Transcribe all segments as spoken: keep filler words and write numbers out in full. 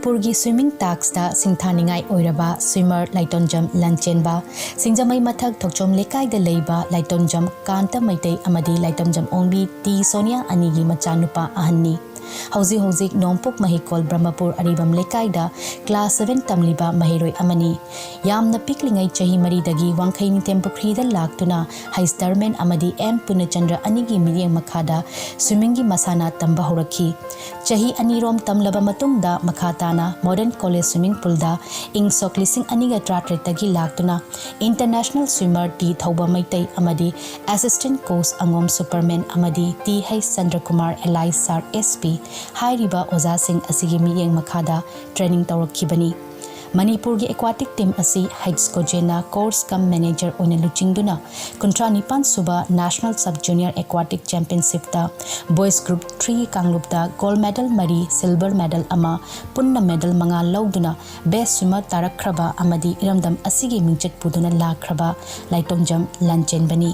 ꯃꯅꯤꯄꯨꯔꯒꯤ swimming ꯇꯥꯛꯁꯇ ꯁꯤꯡꯊꯥꯅꯤꯡꯉꯥꯏ ꯑꯣꯏꯔꯕ swimmer ꯂꯥꯏꯇꯣꯟꯖꯝ ꯂꯥꯟꯆꯦꯟꯕ, ꯁꯤꯡꯖꯃꯩ ꯃꯊꯛ ꯊꯣꯛꯆꯣꯝ ꯂꯩꯀꯥꯏꯗ ꯂꯩꯕ ꯂꯥꯏꯇꯣꯟꯖꯝ ꯀꯥꯟꯇ ꯃꯩꯇꯩ ꯑꯃꯗꯤ ꯂꯥꯏꯇꯣꯟꯖꯝ ꯑꯣꯡꯕꯤ ꯇꯤ ꯁꯣꯅꯤꯌꯥ ꯑꯅꯤꯒꯤ ꯃꯆꯥꯅꯨꯄꯥ ꯑꯍꯟꯅꯤ꯫ ꯍꯧꯖꯤꯛ ꯍꯧꯖꯤꯛ ꯅꯣꯡꯄꯣꯛ ꯃꯍꯩꯀꯣꯜ ꯕ꯭ꯔꯍ꯭ꯃꯄꯨꯔ ꯑꯔꯤꯕꯝ ꯂꯩꯀꯥꯏꯗ class seven ꯇꯝꯂꯤꯕ ꯃꯍꯩꯔꯣꯏ ꯑꯃꯅꯤ꯫ ꯌꯥꯝꯅ ꯄꯤꯛꯂꯤꯉꯩ ꯆꯍꯤ ꯃꯔꯤꯗꯒꯤ ꯋꯥꯡꯈꯩ ꯅꯤꯡꯊꯦꯝ ꯄꯨꯈ꯭ꯔꯤꯗ ꯂꯥꯛꯇꯨꯅ ꯍꯩꯁꯇꯔꯃꯦꯟ ꯑꯃꯗꯤ ꯑꯦꯝ ꯄꯨꯔꯅꯆꯟꯗ꯭ꯔ ꯑꯅꯤꯒꯤ ꯃꯤꯠꯌꯦꯡ ꯃꯈꯥꯗ swimmingꯒꯤ ꯃꯁꯥꯟꯅ ꯇꯝꯕ ꯍꯧꯔꯛꯈꯤ꯫ ꯆꯍꯤ ꯑꯅꯤꯔꯣꯝ ꯇꯝꯂꯕ ꯃꯇꯨꯡꯗ ꯃꯈꯥ ꯇꯥꯅ Modern College Swimming Poolꯗ ꯏꯪ ꯁꯣꯛ ꯂꯤꯁꯤꯡ ꯑꯅꯤꯒ ꯇꯔꯥꯇꯔꯦꯠꯇꯒꯤ ꯂꯥꯛꯇꯨꯅ International Swimmer ꯇꯤ ꯊꯧꯕ ꯃꯩꯇꯩ ꯑꯃꯗꯤ Assistant Coach ꯑꯉꯣꯝ ꯁꯨꯄꯔꯃꯦꯟ ꯑꯃꯗꯤ T H Chandrakumar alias Sir S P ꯍꯥꯏꯔꯤꯕ ꯑꯣꯖꯥꯁꯤꯡ ꯑꯁꯤꯒꯤ ꯃꯤꯠꯌꯦꯡ ꯃꯈꯥꯗ training ꯇꯧꯔꯛꯈꯤꯕꯅꯤ꯫ ꯃꯅꯤꯄꯨꯔꯒꯤ aquatic team ꯑꯁꯤ ꯍꯩꯆ ꯒꯣꯖꯦꯟꯅ coach cum manager ꯑꯣꯏꯅ ꯂꯨꯆꯤꯡꯗꯨꯅ ꯀꯨꯟꯊ꯭ꯔꯥ ꯅꯤꯄꯥꯟ ꯁꯨꯕ National Sub Junior Aquatic Championshipꯇ Boys Group three ꯀꯥꯡꯂꯨꯞꯇ gold medal ꯃꯔꯤ, silver medal ꯑꯃ, ꯄꯨꯟꯅ medal ꯃꯉꯥ ꯂꯧꯗꯨꯅ best swimmer ꯇꯥꯔꯛꯈ꯭ꯔꯕ ꯑꯃꯗꯤ ꯏꯔꯝꯗꯝ ꯑꯁꯤꯒꯤ ꯃꯤꯡꯆꯠ ꯄꯨꯗꯨꯅ ꯂꯥꯛꯈ꯭ꯔꯕ ꯂꯥꯏꯇꯣꯟꯖꯝ ꯂꯥꯟꯆꯦꯟꯕꯅꯤ꯫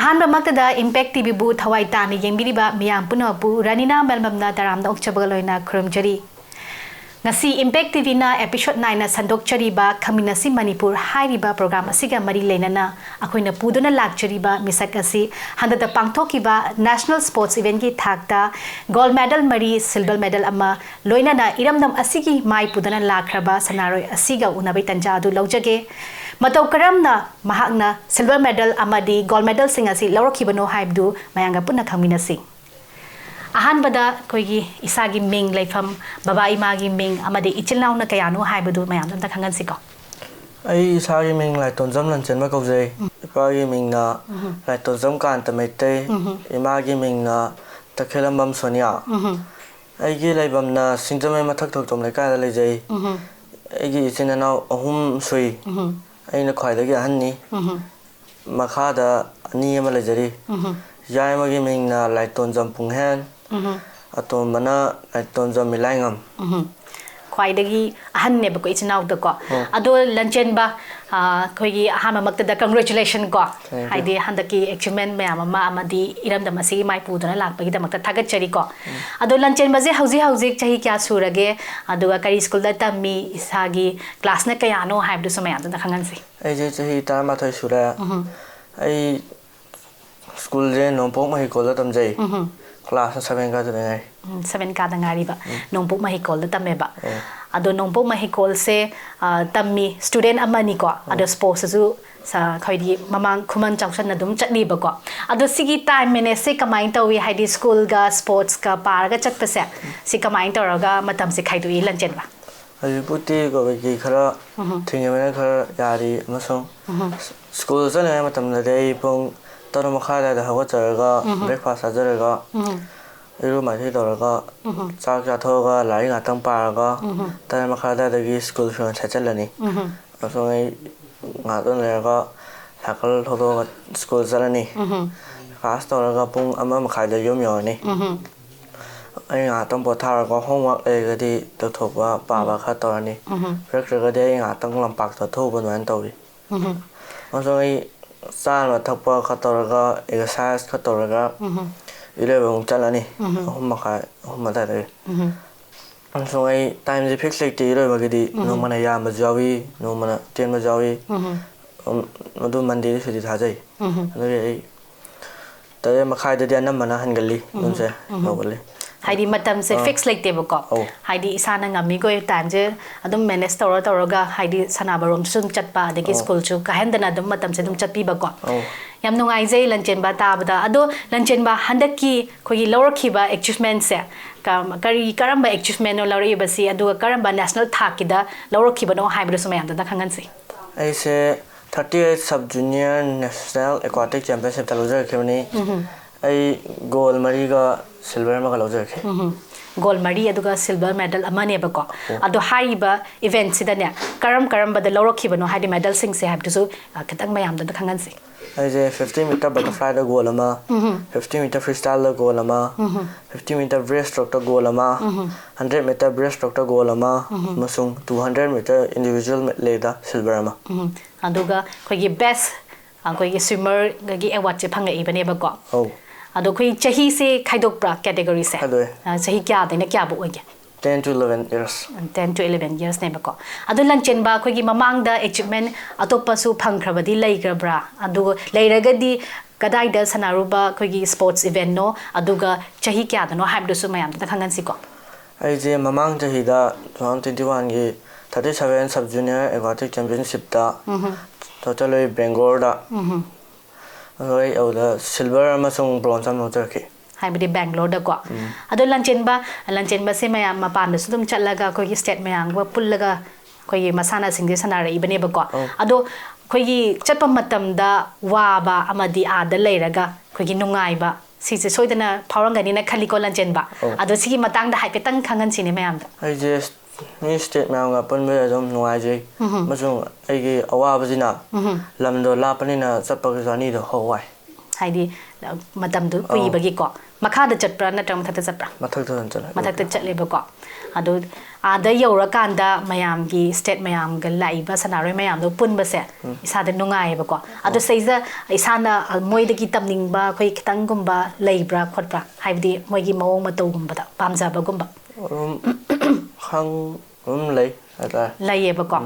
ꯑꯍꯥꯟꯕꯃꯛꯇꯗ Impact TVꯕꯨ ꯊꯋꯥꯏ ꯇꯥꯅ ꯌꯦꯡꯕꯤꯔꯤꯕ ꯃꯤꯌꯥꯝ ꯄꯨꯝꯅꯃꯛꯄꯨ ꯔꯥꯅꯤꯅꯥ ꯃꯦꯜꯕꯝꯅ ꯇꯔꯥꯝꯅ ꯑꯣꯛꯆꯕꯒ ꯂꯣꯏꯅ ꯈꯨꯔꯨꯝꯖꯔꯤ꯫ ꯉꯁꯤ Impact TVꯅ episode nineꯅ ꯁꯟꯗꯣꯛꯆꯔꯤꯕ ꯈꯪꯃꯤꯟꯅꯁꯤ ꯃꯅꯤꯄꯨꯔ ꯍꯥꯏꯔꯤꯕ program ꯑꯁꯤꯒ ꯃꯔꯤ ꯂꯩꯅꯅ ꯑꯩꯈꯣꯏꯅ ꯄꯨꯗꯨꯅ ꯂꯥꯛꯆꯔꯤꯕ ꯃꯤꯁꯛ ꯑꯁꯤ ꯍꯟꯗꯛꯇ ꯄꯥꯡꯊꯣꯛꯈꯤꯕ National Sports Eventꯀꯤ ꯊꯥꯛꯇ gold medal ꯃꯔꯤ, silver medal ꯑꯃ, ꯂꯣꯏꯅꯅ ꯏꯔꯝꯗꯝ ꯑꯁꯤꯒꯤ ꯃꯥꯏ ꯄꯨꯗꯨꯅ ꯂꯥꯛꯈ꯭ꯔꯕ ꯁꯥꯟꯅꯔꯣꯏ ꯑꯁꯤꯒ ꯎꯅꯕꯒꯤ ꯇꯟꯖꯥ ꯑꯗꯨ ꯂꯧꯖꯒꯦ꯫ ꯃꯇꯧ ꯀꯔꯝꯅ ꯃꯍꯥꯛꯅ silver medal ꯑꯃꯗꯤ gold medalꯁꯤꯡ ꯑꯁꯤ ꯂꯧꯔꯛꯈꯤꯕꯅꯣ ꯍꯥꯏꯕꯗꯨ ꯃꯌꯥꯝꯒ ꯄꯨꯟꯅ ꯈꯪꯃꯤꯟꯅꯁꯤ꯫ ꯑꯍꯥꯟꯕꯗ ꯑꯩꯈꯣꯏꯒꯤ ꯏꯁꯥꯒꯤ ꯃꯤꯡ, ꯂꯩꯐꯝ, ꯕꯕꯥ ꯏꯃꯥꯒꯤ ꯃꯤꯡ ꯑꯃꯗꯤ ꯏꯆꯤꯜ ꯏꯅꯥꯎꯅ ꯀꯌꯥꯅꯣ ꯍꯥꯏꯕꯗꯨ ꯃꯌꯥꯝꯗ ꯑꯝꯇ ꯈꯪꯍꯟꯁꯤꯀꯣ꯫ ꯑꯩ ꯏꯁꯥꯒꯤ ꯃꯤꯡ ꯂꯥꯏꯇꯣꯟꯖꯝ ꯂꯟꯆꯦꯟꯕ ꯀꯧꯖꯩ꯫ ꯎꯝ꯫ ꯏꯄꯥꯒꯤ ꯃꯤꯡꯅ ꯎꯝ꯫ ꯂꯥꯏꯇꯣꯟꯖꯝ ꯀꯥꯟꯇ ꯃꯩꯇꯩ, ꯎꯝ꯫ ꯏꯃꯥꯒꯤ ꯃꯤꯡꯅ ꯇꯈꯦꯜꯂꯝꯕꯝ ꯁꯣꯅꯤꯌꯥ꯫ ꯎꯝ꯫ ꯑꯩꯒꯤ ꯂꯩꯐꯝꯅ ꯁꯤꯡꯖꯃꯩ ꯃꯊꯛ ꯊꯣꯛꯆꯣꯝ ꯂꯩꯀꯥꯏꯗ ꯂꯩꯖꯩ꯫ ꯎꯝ꯫ ꯑꯩꯒꯤ ꯏꯆꯤꯟ ꯏꯅꯥꯎ ꯑꯍꯨꯝ ꯁꯨꯏ꯫ ꯎꯝ꯫ ꯑꯩꯅ ꯈ꯭ꯋꯥꯏꯗꯒꯤ ꯑꯍꯟꯅꯤ꯫ ꯎꯝ꯫ ꯃꯈꯥꯗ ꯑꯅꯤ ꯑꯃ ꯂꯩꯖꯔꯤ꯫ ꯎꯝ꯫ ꯌꯥꯏꯃꯒꯤ ꯃꯤꯡꯅ ꯂꯥꯏꯇꯣꯟꯖꯝ ꯄꯨꯡꯍꯦꯟ, ꯑꯇꯣꯝꯕꯅ ꯂꯥꯏꯇꯣꯟꯖꯝ ꯃꯤꯂꯥꯏꯉꯝ꯫ ꯎꯝ꯫ ꯈ꯭ꯋꯥꯏꯗꯒꯤ ꯑꯍꯟꯅꯦꯕꯀꯣ ꯏꯆꯤꯟ ꯏꯅꯥꯎꯗꯀꯣ꯫ ꯎꯝ꯫ ꯑꯗꯣ ꯂꯟꯆꯦꯟꯕ, ꯑ, ꯑꯩꯈꯣꯏꯒꯤ ꯑꯍꯥꯟꯕꯃꯛꯇꯗ congratulation ꯀꯣ꯫ Thank you. ꯍꯥꯏꯗꯤ ꯍꯟꯗꯛꯀꯤ achievement ꯃꯌꯥꯝ ꯑꯃ ꯑꯃꯗꯤ ꯏꯔꯝꯗꯝ ꯑꯁꯤꯒꯤ ꯃꯥꯏ ꯄꯨꯗꯨꯅ ꯂꯥꯛꯄꯒꯤꯗꯃꯛꯇ ꯊꯥꯒꯠꯆꯔꯤꯀꯣ꯫ ꯑꯗꯣ ꯂꯟꯆꯦꯟꯕꯁꯦ ꯍꯧꯖꯤꯛ ꯍꯧꯖꯤꯛ ꯆꯍꯤ ꯀꯌꯥ ꯁꯨꯔꯒꯦ? ꯑꯗꯨꯒ ꯀꯔꯤ ꯁ꯭ꯀꯨꯜꯗ ꯇꯝꯃꯤ? ꯏꯁꯥꯒꯤ ꯀ꯭ꯂꯥꯁꯅ ꯀꯌꯥꯅꯣ ꯍꯥꯏꯕꯗꯨꯁꯨ ꯃꯌꯥꯝꯗꯨꯗ ꯈꯪꯍꯟꯁꯤ꯫ ꯑꯩꯁꯦ ꯆꯍꯤ ꯇꯔꯥꯃꯥꯊꯣꯏ ꯁꯨꯔꯦ꯫ ꯎꯝ꯫ ꯑꯩ ꯁ꯭ꯀꯨꯜꯁꯦ ꯅꯣꯡꯄꯣꯛ ꯃꯍꯩꯀꯣꯜꯗ ꯇꯝꯖꯩ꯫ ꯎꯝ꯫ ꯀ꯭ꯂꯥꯁꯅ ꯁꯚꯦꯟ ꯀꯥꯗ ꯉꯥꯏꯔꯤ꯫ ꯎꯝ, ꯁꯚꯦꯟ ꯀꯥꯗ ꯉꯥꯏꯔꯤꯕ꯫ ꯅꯣꯡꯄꯣꯛ ꯃꯍꯩꯀꯣꯜꯗ ꯇꯝꯃꯦꯕ꯫ ꯎꯝ꯫ ꯑꯗꯣ ꯅꯣꯡꯄꯣꯛ ꯃꯍꯩꯀꯣꯜꯁꯦ, ꯑ, ꯇꯝꯃꯤ ꯁ꯭ꯇꯨꯗꯦꯟ ꯑꯃꯅꯤꯀꯣ꯫ ꯑꯗꯣ ꯁ꯭ꯄꯣꯔꯠꯁꯇꯁꯨ ꯁ-, ꯑꯩꯈꯣꯏꯗꯤ ꯃꯃꯥꯡ ꯈꯨꯃꯟ ꯆꯥꯎꯁꯟꯅ ꯑꯗꯨꯝ ꯆꯠꯂꯤꯕꯀꯣ꯫ ꯑꯗꯣ ꯁꯤꯒꯤ ꯇꯥꯏꯝ ꯃꯦꯅꯦꯖꯁꯦ ꯀꯃꯥꯏꯅ ꯇꯧꯏ? ꯍꯥꯏꯗꯤ ꯁ꯭ꯀꯨꯜꯒ ꯁ꯭ꯄꯣꯔꯠꯁꯀ ꯄꯥꯔꯒ ꯆꯠꯄꯁꯦ, ꯁꯤ ꯀꯃꯥꯏꯅ ꯇꯧꯔꯒ ꯃꯇꯝꯁꯦ ꯈꯥꯏꯗꯣꯛꯏ ꯂꯟꯆꯦꯟꯕ? ꯍꯧꯖꯤꯛꯄꯨꯗꯤ ꯀꯣꯚꯤꯗꯀꯤ ꯈꯔ ꯊꯤꯡꯉꯕꯅꯤꯅ ꯈꯔ ꯌꯥꯔꯤ, ꯑꯃꯁꯨꯡ ꯁ꯭ꯀꯨꯜ ꯆꯠꯂꯤꯉꯩ ꯃꯇꯝꯗꯗꯤ ꯑꯩ ꯄꯨꯡ ꯇꯔꯨꯛ ꯃꯈꯥꯏ ꯑꯗꯨꯋꯥꯏꯗ ꯍꯧꯒꯠꯆꯔꯒ, ꯕ꯭ꯔꯦꯛꯐꯥꯁ ꯆꯥꯖꯔꯒ, ꯏꯔꯨ ꯃꯥꯏꯊꯩ ꯇꯧꯔꯒ, ꯆꯥꯛ ꯆꯥꯊꯣꯛꯑꯒ ꯂꯥꯏꯔꯤꯛ ꯉꯥꯛꯇꯪ ꯄꯥꯔꯒ, ꯇꯔꯦꯠ ꯃꯈꯥꯏ ꯑꯗꯨꯋꯥꯏꯗꯒꯤ ꯁ꯭ꯀꯨꯜ ꯐꯤꯔꯣꯜ ꯁꯦꯠꯆꯜꯂꯅꯤ꯫ ꯑꯃꯁꯨꯡ ꯑꯩ ꯉꯥꯏꯍꯥꯛꯇꯪ ꯂꯩꯔꯒ ꯁꯥꯏꯀꯜ ꯊꯧꯗꯣꯛꯑꯒ ꯁ꯭ꯀꯨꯜ ꯆꯠꯂꯅꯤ꯫ ꯀ꯭ꯂꯥꯁ ꯇꯧꯔꯒ ꯄꯨꯡ ꯑꯃ ꯃꯈꯥꯏꯗ ꯌꯨꯝ ꯌꯧꯔꯅꯤ꯫ ꯑꯩ ꯉꯥꯏꯍꯥꯛꯇꯪ ꯄꯣꯊꯥꯔꯒ ꯍꯣꯝꯋꯥꯔꯛ ꯂꯩꯔꯒꯗꯤ ꯇꯧꯊꯣꯛꯄ, ꯄꯥꯕ ꯈꯔ ꯇꯧꯔꯅꯤ꯫ ꯅꯠꯇ꯭ꯔꯒꯗꯤ ꯑꯩ ꯉꯥꯏꯍꯥꯛꯇꯪ ꯂꯝꯄꯥꯛꯇ ꯊꯣꯛꯎꯕ ꯑꯗꯨꯃꯥꯏꯅ ꯇꯧꯏ꯫ ꯑꯃꯁꯨꯡ ꯑꯩ ꯆꯥꯅꯕ ꯊꯛꯄ ꯈꯔ ꯇꯧꯔꯒ, ꯑꯦꯛꯁꯔꯁꯥꯏꯁ ꯈꯔ ꯇꯧꯔꯒ, ꯏꯔꯣꯏꯕ ꯑꯃꯨꯛ ꯆꯠꯂꯅꯤ꯫ ꯑꯍꯨꯝ ꯃꯈꯥꯏ, ꯑꯍꯨꯝ ꯑꯗꯨꯋꯥꯏꯗꯒꯤ꯫ ꯑꯃꯁꯨꯡ ꯑꯩ ꯇꯥꯏꯝꯁꯦ ꯐꯤꯛꯁ ꯂꯩꯇꯦ ꯏꯔꯣꯏꯕꯒꯤꯗꯤ꯫ ꯅꯣꯡꯃꯅ ꯌꯥꯝꯕꯁꯨ ꯌꯥꯎꯏ, ꯅꯣꯡꯃꯅ ꯇꯦꯟꯕꯁꯨ ꯌꯥꯎꯏ꯫ ꯎꯝ, ꯑꯗꯨ ꯃꯟꯗꯦꯗꯤ ꯁꯨꯇꯤ ꯊꯥꯖꯩ꯫ ꯑꯗꯨꯒꯤ ꯑꯩ ꯇꯔꯦꯠ ꯃꯈꯥꯏꯗꯗꯤ ꯑꯅꯝꯕꯅ ꯍꯟꯒꯜꯂꯤ, ꯌꯨꯝꯁꯦ ꯌꯧꯒꯜꯂꯤ꯫ ꯍꯥꯏꯗꯤ ꯃꯇꯝꯁꯦ ꯑꯥ꯫ ꯐꯤꯛꯁ ꯂꯩꯇꯦꯕꯀꯣ꯫ ꯑꯧ꯫ ꯍꯥꯏꯗꯤ ꯏꯁꯥꯅ ꯉꯝꯃꯤꯈꯣꯏ ꯇꯥꯏꯝꯁꯦ ꯑꯗꯨꯝ ꯃꯦꯅꯦꯖ ꯇꯧꯔ ꯇꯧꯔꯒ, ꯍꯥꯏꯗꯤ ꯁꯥꯟꯅꯕꯔꯣꯝꯁꯨ ꯑꯗꯨꯝ ꯆꯠꯄ, ꯑꯗꯒꯤ ꯑꯧ꯫ ꯁ꯭ꯀꯨꯜꯁꯨ ꯀꯥꯏꯍꯟꯗꯅ ꯑꯗꯨꯝ ꯃꯇꯝꯁꯦ ꯑꯗꯨꯝ ꯆꯠꯄꯤꯕꯀꯣ꯫ ꯑꯧ꯫ ꯌꯥꯝ ꯅꯨꯡꯉꯥꯏꯖꯩ ꯂꯟꯆꯦꯟꯕ ꯇꯥꯕꯗ꯫ ꯑꯗꯣ ꯂꯟꯆꯦꯟꯕ, ꯍꯟꯗꯛꯀꯤ ꯑꯩꯈꯣꯏꯒꯤ ꯂꯧꯔꯛꯈꯤꯕ ꯑꯦꯆꯤꯞꯃꯦꯟꯁꯦ ꯀ-, ꯀꯔꯤ, ꯀꯔꯝꯕ ꯑꯦꯆꯤꯞꯃꯦꯟꯅꯣ ꯂꯧꯔꯛꯏꯕꯁꯤ, ꯑꯗꯨꯒ ꯀꯔꯝꯕ ꯅꯦꯁꯅꯦꯜ ꯊꯥꯛꯀꯤꯗ ꯂꯧꯔꯛꯈꯤꯕꯅꯣ ꯍꯥꯏꯕꯗꯨꯁꯨ ꯃꯌꯥꯝꯗꯨꯗ ꯈꯪꯍꯟꯁꯤ꯫ ꯑꯩꯁꯦ thirty eight sub junior national aquatic championshipꯇ ꯂꯧꯖꯔꯛꯈꯤꯕꯅꯤ꯫ ꯑꯩ ꯒꯣꯜ ꯃꯔꯤꯒ ꯁꯤꯜꯚꯔ ꯑꯃꯒ ꯂꯧꯖꯔꯛꯈꯤ꯫ ꯎꯝ꯫ ꯒꯣꯜ ꯃꯔꯤ ꯑꯗꯨꯒ ꯁꯤꯜꯚꯔ ꯃꯦꯗꯜ ꯑꯃꯅꯦꯕꯀꯣ꯫ ꯑꯗꯣ ꯍꯥꯏꯔꯤꯕ ꯏꯚꯦꯟꯠꯁꯤꯗꯅꯦ ꯀꯔꯝ ꯀꯔꯝꯕꯗ ꯂꯧꯔꯛꯈꯤꯕꯅꯣ, ꯍꯥꯏꯗꯤ ꯃꯦꯗꯜꯁꯤꯡꯁꯦ ꯍꯥꯏꯕꯗꯨꯁꯨ, ꯑ, ꯈꯤꯇꯪ ꯃꯌꯥꯝꯗ ꯈꯪꯍꯟꯁꯤ꯫ ꯑꯩꯁꯦ fifty meter butterflyꯗ goal ꯑꯃ, fifty meter freestyleꯗ goal ꯑꯃ, fifty meter breaststrokeꯇ goal ꯑꯃ, hundred meter breaststrokeꯇ goal ꯑꯃ, ꯑꯃꯁꯨꯡ two hundred meter individual medleyꯗ silver ꯑꯃ꯫ ꯎꯝ꯫ ꯑꯗꯨꯒ ꯑꯩꯈꯣꯏꯒꯤ best ꯑꯩꯈꯣꯏꯒꯤ swimmerꯒꯤ awardꯁꯦ ꯐꯪꯉꯛꯏꯕꯅꯦꯕꯀꯣ꯫ ꯑꯧ꯫ ꯑꯗꯣ ꯑꯩꯈꯣꯏ ꯆꯍꯤꯁꯦ ꯈꯥꯏꯗꯣꯛꯄ꯭ꯔꯥ categoryꯁꯦ? ꯈꯥꯏꯗꯣꯛꯑꯦ꯫ ꯑ, ꯆꯍꯤ ꯀꯌꯥꯗꯩꯅ ꯀꯌꯥꯕꯨ ꯑꯣꯏꯒꯦ? Ten to eleven years꯫ Ten to eleven yearsꯅꯦꯕꯀꯣ꯫ ꯑꯗꯣ ꯂꯟꯆꯦꯟꯕ ꯑꯩꯈꯣꯏꯒꯤ ꯃꯃꯥꯡꯗ achievement ꯑꯇꯣꯞꯄꯁꯨ ꯐꯪꯈ꯭ꯔꯕꯗꯤ ꯂꯩꯈ꯭ꯔꯕ꯭ꯔꯥ? ꯑꯗꯨꯒ ꯂꯩꯔꯒꯗꯤ ꯀꯗꯥꯏꯗ ꯁꯥꯟꯅꯔꯨꯕ ꯑꯩꯈꯣꯏꯒꯤ sports eventꯅꯣ, ꯑꯗꯨꯒ ꯆꯍꯤ ꯀꯌꯥꯗꯅꯣ ꯍꯥꯏꯕꯗꯨꯁꯨ ꯃꯌꯥꯝꯗꯨꯗ ꯈꯪꯍꯟꯁꯤꯀꯣ꯫ ꯑꯩꯁꯦ ꯃꯃꯥꯡ ꯆꯍꯤꯗ two thousand twenty oneꯒꯤ thirty seven sub junior aquatic championshipꯇ total ꯑꯩ Bangaloreꯗ ꯑꯩꯈꯣꯏ ꯑꯗꯨꯗ silver ꯑꯃꯁꯨꯡ bronze ꯑꯃ ꯂꯧꯖꯔꯛꯈꯤ꯫ ꯍꯥꯏꯕꯗꯤ Bangaloreꯗꯀꯣ꯫ ꯑꯗꯣ ꯂꯟꯆꯦꯟꯕ, ꯂꯟꯆꯦꯟꯕꯁꯦ ꯃꯌꯥꯝ ꯃꯄꯥꯟꯗꯁꯨ ꯑꯗꯨꯝ ꯆꯠꯂꯒ ꯑꯩꯈꯣꯏꯒꯤ state ꯃꯌꯥꯝꯒ ꯄꯨꯜꯂꯒ ꯑꯩꯈꯣꯏꯒꯤ ꯃꯁꯥꯟꯅꯁꯤꯡꯁꯦ ꯁꯥꯟꯅꯔꯛꯏꯕꯅꯦꯕꯀꯣ꯫ ꯑꯧ꯫ ꯑꯗꯣ ꯑꯩꯈꯣꯏꯒꯤ ꯆꯠꯄ ꯃꯇꯝꯗ ꯋꯥꯕ ꯑꯃꯗꯤ ꯑꯥꯗ ꯂꯩꯔꯒ ꯑꯩꯈꯣꯏꯒꯤ ꯅꯨꯡꯉꯥꯏꯕ, ꯁꯤꯁꯦ ꯁꯣꯏꯗꯅ ꯐꯥꯎꯔꯝꯒꯅꯤꯅ ꯈꯜꯂꯤꯀꯣ ꯂꯟꯆꯦꯟꯕ꯫ ꯑꯧ꯫ ꯑꯗꯣ ꯁꯤꯒꯤ ꯃꯇꯥꯡꯗ ꯍꯥꯏꯐꯦꯠꯇꯪ ꯈꯪꯍꯟꯁꯤꯅꯦ ꯃꯌꯥꯝꯗ꯫ ꯑꯩꯁꯦ ꯃꯤ state ꯃꯌꯥꯝꯒ ꯄꯨꯟꯕꯗ ꯑꯗꯨꯝ ꯅꯨꯡꯉꯥꯏꯖꯩ꯫ ꯑꯃꯁꯨꯡ ꯑꯩꯒꯤ ꯑꯋꯥꯕꯁꯤꯅ ꯂꯝꯗꯣ ꯂꯥꯞꯄꯅꯤꯅ ꯆꯠꯄꯒꯤ journeyꯗꯣ ꯈꯔ ꯋꯥꯏ꯫ ꯍꯥꯏꯗꯤ, ꯃꯇꯝꯗꯨ ꯀꯨꯏꯕꯒꯤꯀꯣ꯫ ꯃꯈꯥꯗ ꯆꯠꯄ꯭ꯔꯥ ꯅꯠꯇ꯭ꯔꯒ ꯃꯊꯛꯇ ꯆꯠꯄ꯭ꯔꯥ? ꯃꯊꯛꯇ ꯑꯗꯨꯝ ꯆꯠꯂꯦ꯫ ꯃꯊꯛꯇ ꯆꯠꯂꯦꯕꯀꯣ꯫ ꯑꯗꯨ ꯑꯥꯗ ꯌꯧꯔꯀꯥꯟꯗ ꯃꯌꯥꯝꯒꯤ, state ꯃꯌꯥꯝꯒ ꯂꯥꯛꯏꯕ ꯁꯥꯟꯅꯔꯣꯏ ꯃꯌꯥꯝꯗꯣ ꯄꯨꯟꯕꯁꯦ ꯏꯁꯥꯗ ꯅꯨꯡꯉꯥꯏꯌꯦꯕꯀꯣ꯫ ꯑꯗꯣ ꯁꯤꯗꯩꯁꯤꯗ ꯏꯁꯥꯅ, ꯑ, ꯃꯣꯏꯗꯒꯤ ꯇꯝꯅꯤꯡꯕ ꯑꯩꯈꯣꯏ ꯈꯤꯇꯪꯒꯨꯝꯕ ꯂꯩꯕ꯭ꯔꯥ ꯈꯣꯠꯄ꯭ꯔꯥ? ꯍꯥꯏꯕꯗꯤ ꯃꯣꯏꯒꯤ ꯃꯑꯣꯡ ꯃꯇꯧꯒꯨꯝꯕꯗ ꯄꯥꯝꯖꯕꯒꯨꯝꯕ꯫ ꯑꯗꯨꯝ ꯈꯪ-, ꯑꯗꯨꯝ ꯂꯩ ꯍꯥꯏꯇꯥꯔꯦ꯫ ꯂꯩꯌꯦꯕꯀꯣ꯫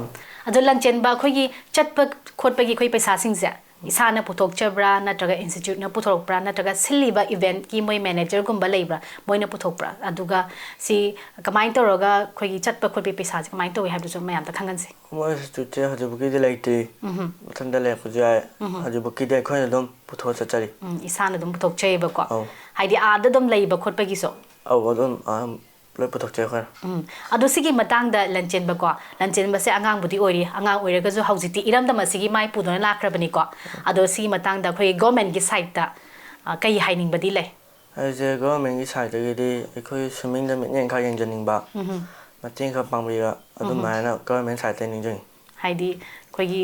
ꯑꯗꯣ ꯂꯟꯆꯦꯟꯕ ꯑꯩꯈꯣꯏꯒꯤ ꯆꯠꯄ ꯈꯣꯠꯄꯒꯤ ꯑꯩꯈꯣꯏ ꯄꯩꯁꯥꯁꯤꯡꯁꯦ ꯏꯁꯥꯅ ꯄꯨꯊꯣꯛꯆꯕ꯭ꯔꯥ, ꯅꯠꯇ꯭ꯔꯒ instituteꯅ ꯄꯨꯊꯣꯔꯛꯄ꯭ꯔꯥ, ꯅꯠꯇ꯭ꯔꯒ ꯁꯤꯜꯂꯤꯕ eventꯀꯤ ꯃꯣꯏ managerꯒꯨꯝꯕ ꯂꯩꯕ꯭ꯔꯥ, ꯃꯣꯏꯅ ꯄꯨꯊꯣꯛꯄ꯭ꯔꯥ? ꯑꯗꯨꯒ ꯁꯤ ꯀꯃꯥꯏꯅ ꯇꯧꯔꯒ ꯑꯩꯈꯣꯏꯒꯤ ꯆꯠꯄ ꯈꯣꯠꯄꯒꯤ ꯄꯩꯁꯥꯁꯦ ꯀꯃꯥꯏꯅ ꯇꯧꯏ ꯍꯥꯏꯕꯗꯨꯁꯨ ꯃꯌꯥꯝꯗ ꯈꯪꯍꯟꯁꯤ꯫ ꯃꯣꯏ instituteꯁꯦ ꯍꯧꯖꯤꯛꯐꯥꯎꯀꯤꯗꯤ ꯂꯩꯇ꯭ꯔꯤ꯫ ꯃꯊꯪꯗ ꯂꯩꯔꯛꯄꯁꯨ ꯌꯥꯏ꯫ ꯍꯧꯖꯤꯛꯐꯥꯎꯀꯤꯗꯤ ꯑꯩꯈꯣꯏꯅ ꯑꯗꯨꯝ ꯄꯨꯊꯣꯛꯑ ꯆꯠꯆꯔꯤ꯫ ꯎꯝ, ꯏꯁꯥꯅ ꯑꯗꯨꯝ ꯄꯨꯊꯣꯛꯆꯩꯌꯦꯕꯀꯣ꯫ ꯑꯧ꯫ ꯍꯥꯏꯗꯤ ꯑꯥꯗ ꯑꯗꯨꯝ ꯂꯩꯕ ꯈꯣꯠꯄꯒꯤꯁꯨ꯫ ꯑꯧ, ꯑꯗꯨꯝ, ꯑꯥ, ꯂꯣꯏ ꯄꯨꯊꯣꯛꯆꯩ ꯑꯩꯈꯣꯏꯅ꯫ ꯎꯝ꯫ ꯑꯗꯣ ꯁꯤꯒꯤ ꯃꯇꯥꯡꯗ ꯂꯟꯆꯦꯟꯕꯀꯣ, ꯂꯟꯆꯦꯟꯕꯁꯦ ꯑꯉꯥꯡꯕꯨꯗꯤ ꯑꯣꯏꯔꯤ, ꯑꯉꯥꯡ ꯑꯣꯏꯔꯒꯁꯨ ꯍꯧꯖꯤꯛꯇꯤ ꯏꯔꯝꯗꯝ ꯑꯁꯤꯒꯤ ꯃꯥꯏ ꯄꯨꯗꯨꯅ ꯂꯥꯛꯈ꯭ꯔꯕꯅꯤꯀꯣ꯫ ꯑꯗꯣ ꯁꯤꯒꯤ ꯃꯇꯥꯡꯗ ꯑꯩꯈꯣꯏ governmentꯀꯤ sideꯇ, ꯑ, ꯀꯩ ꯍꯥꯏꯅꯤꯡꯕꯗꯤ ꯂꯩ? ꯑꯩꯁꯦ governmentꯀꯤ sideꯇꯒꯤꯗꯤ ꯑꯩꯈꯣꯏ swimmingꯗ ꯃꯤꯠꯌꯦꯡ ꯈꯔ ꯌꯦꯡꯖꯅꯤꯡꯕ, ꯃꯇꯦꯡ ꯈꯔ ꯄꯥꯡꯕꯤꯕ, ꯑꯗꯨꯃꯥꯏꯅ government sideꯇꯒꯤ ꯅꯤꯡꯖꯅꯤꯡꯉꯤ꯫ ꯍꯥꯏꯗꯤ ꯑꯩꯈꯣꯏꯒꯤ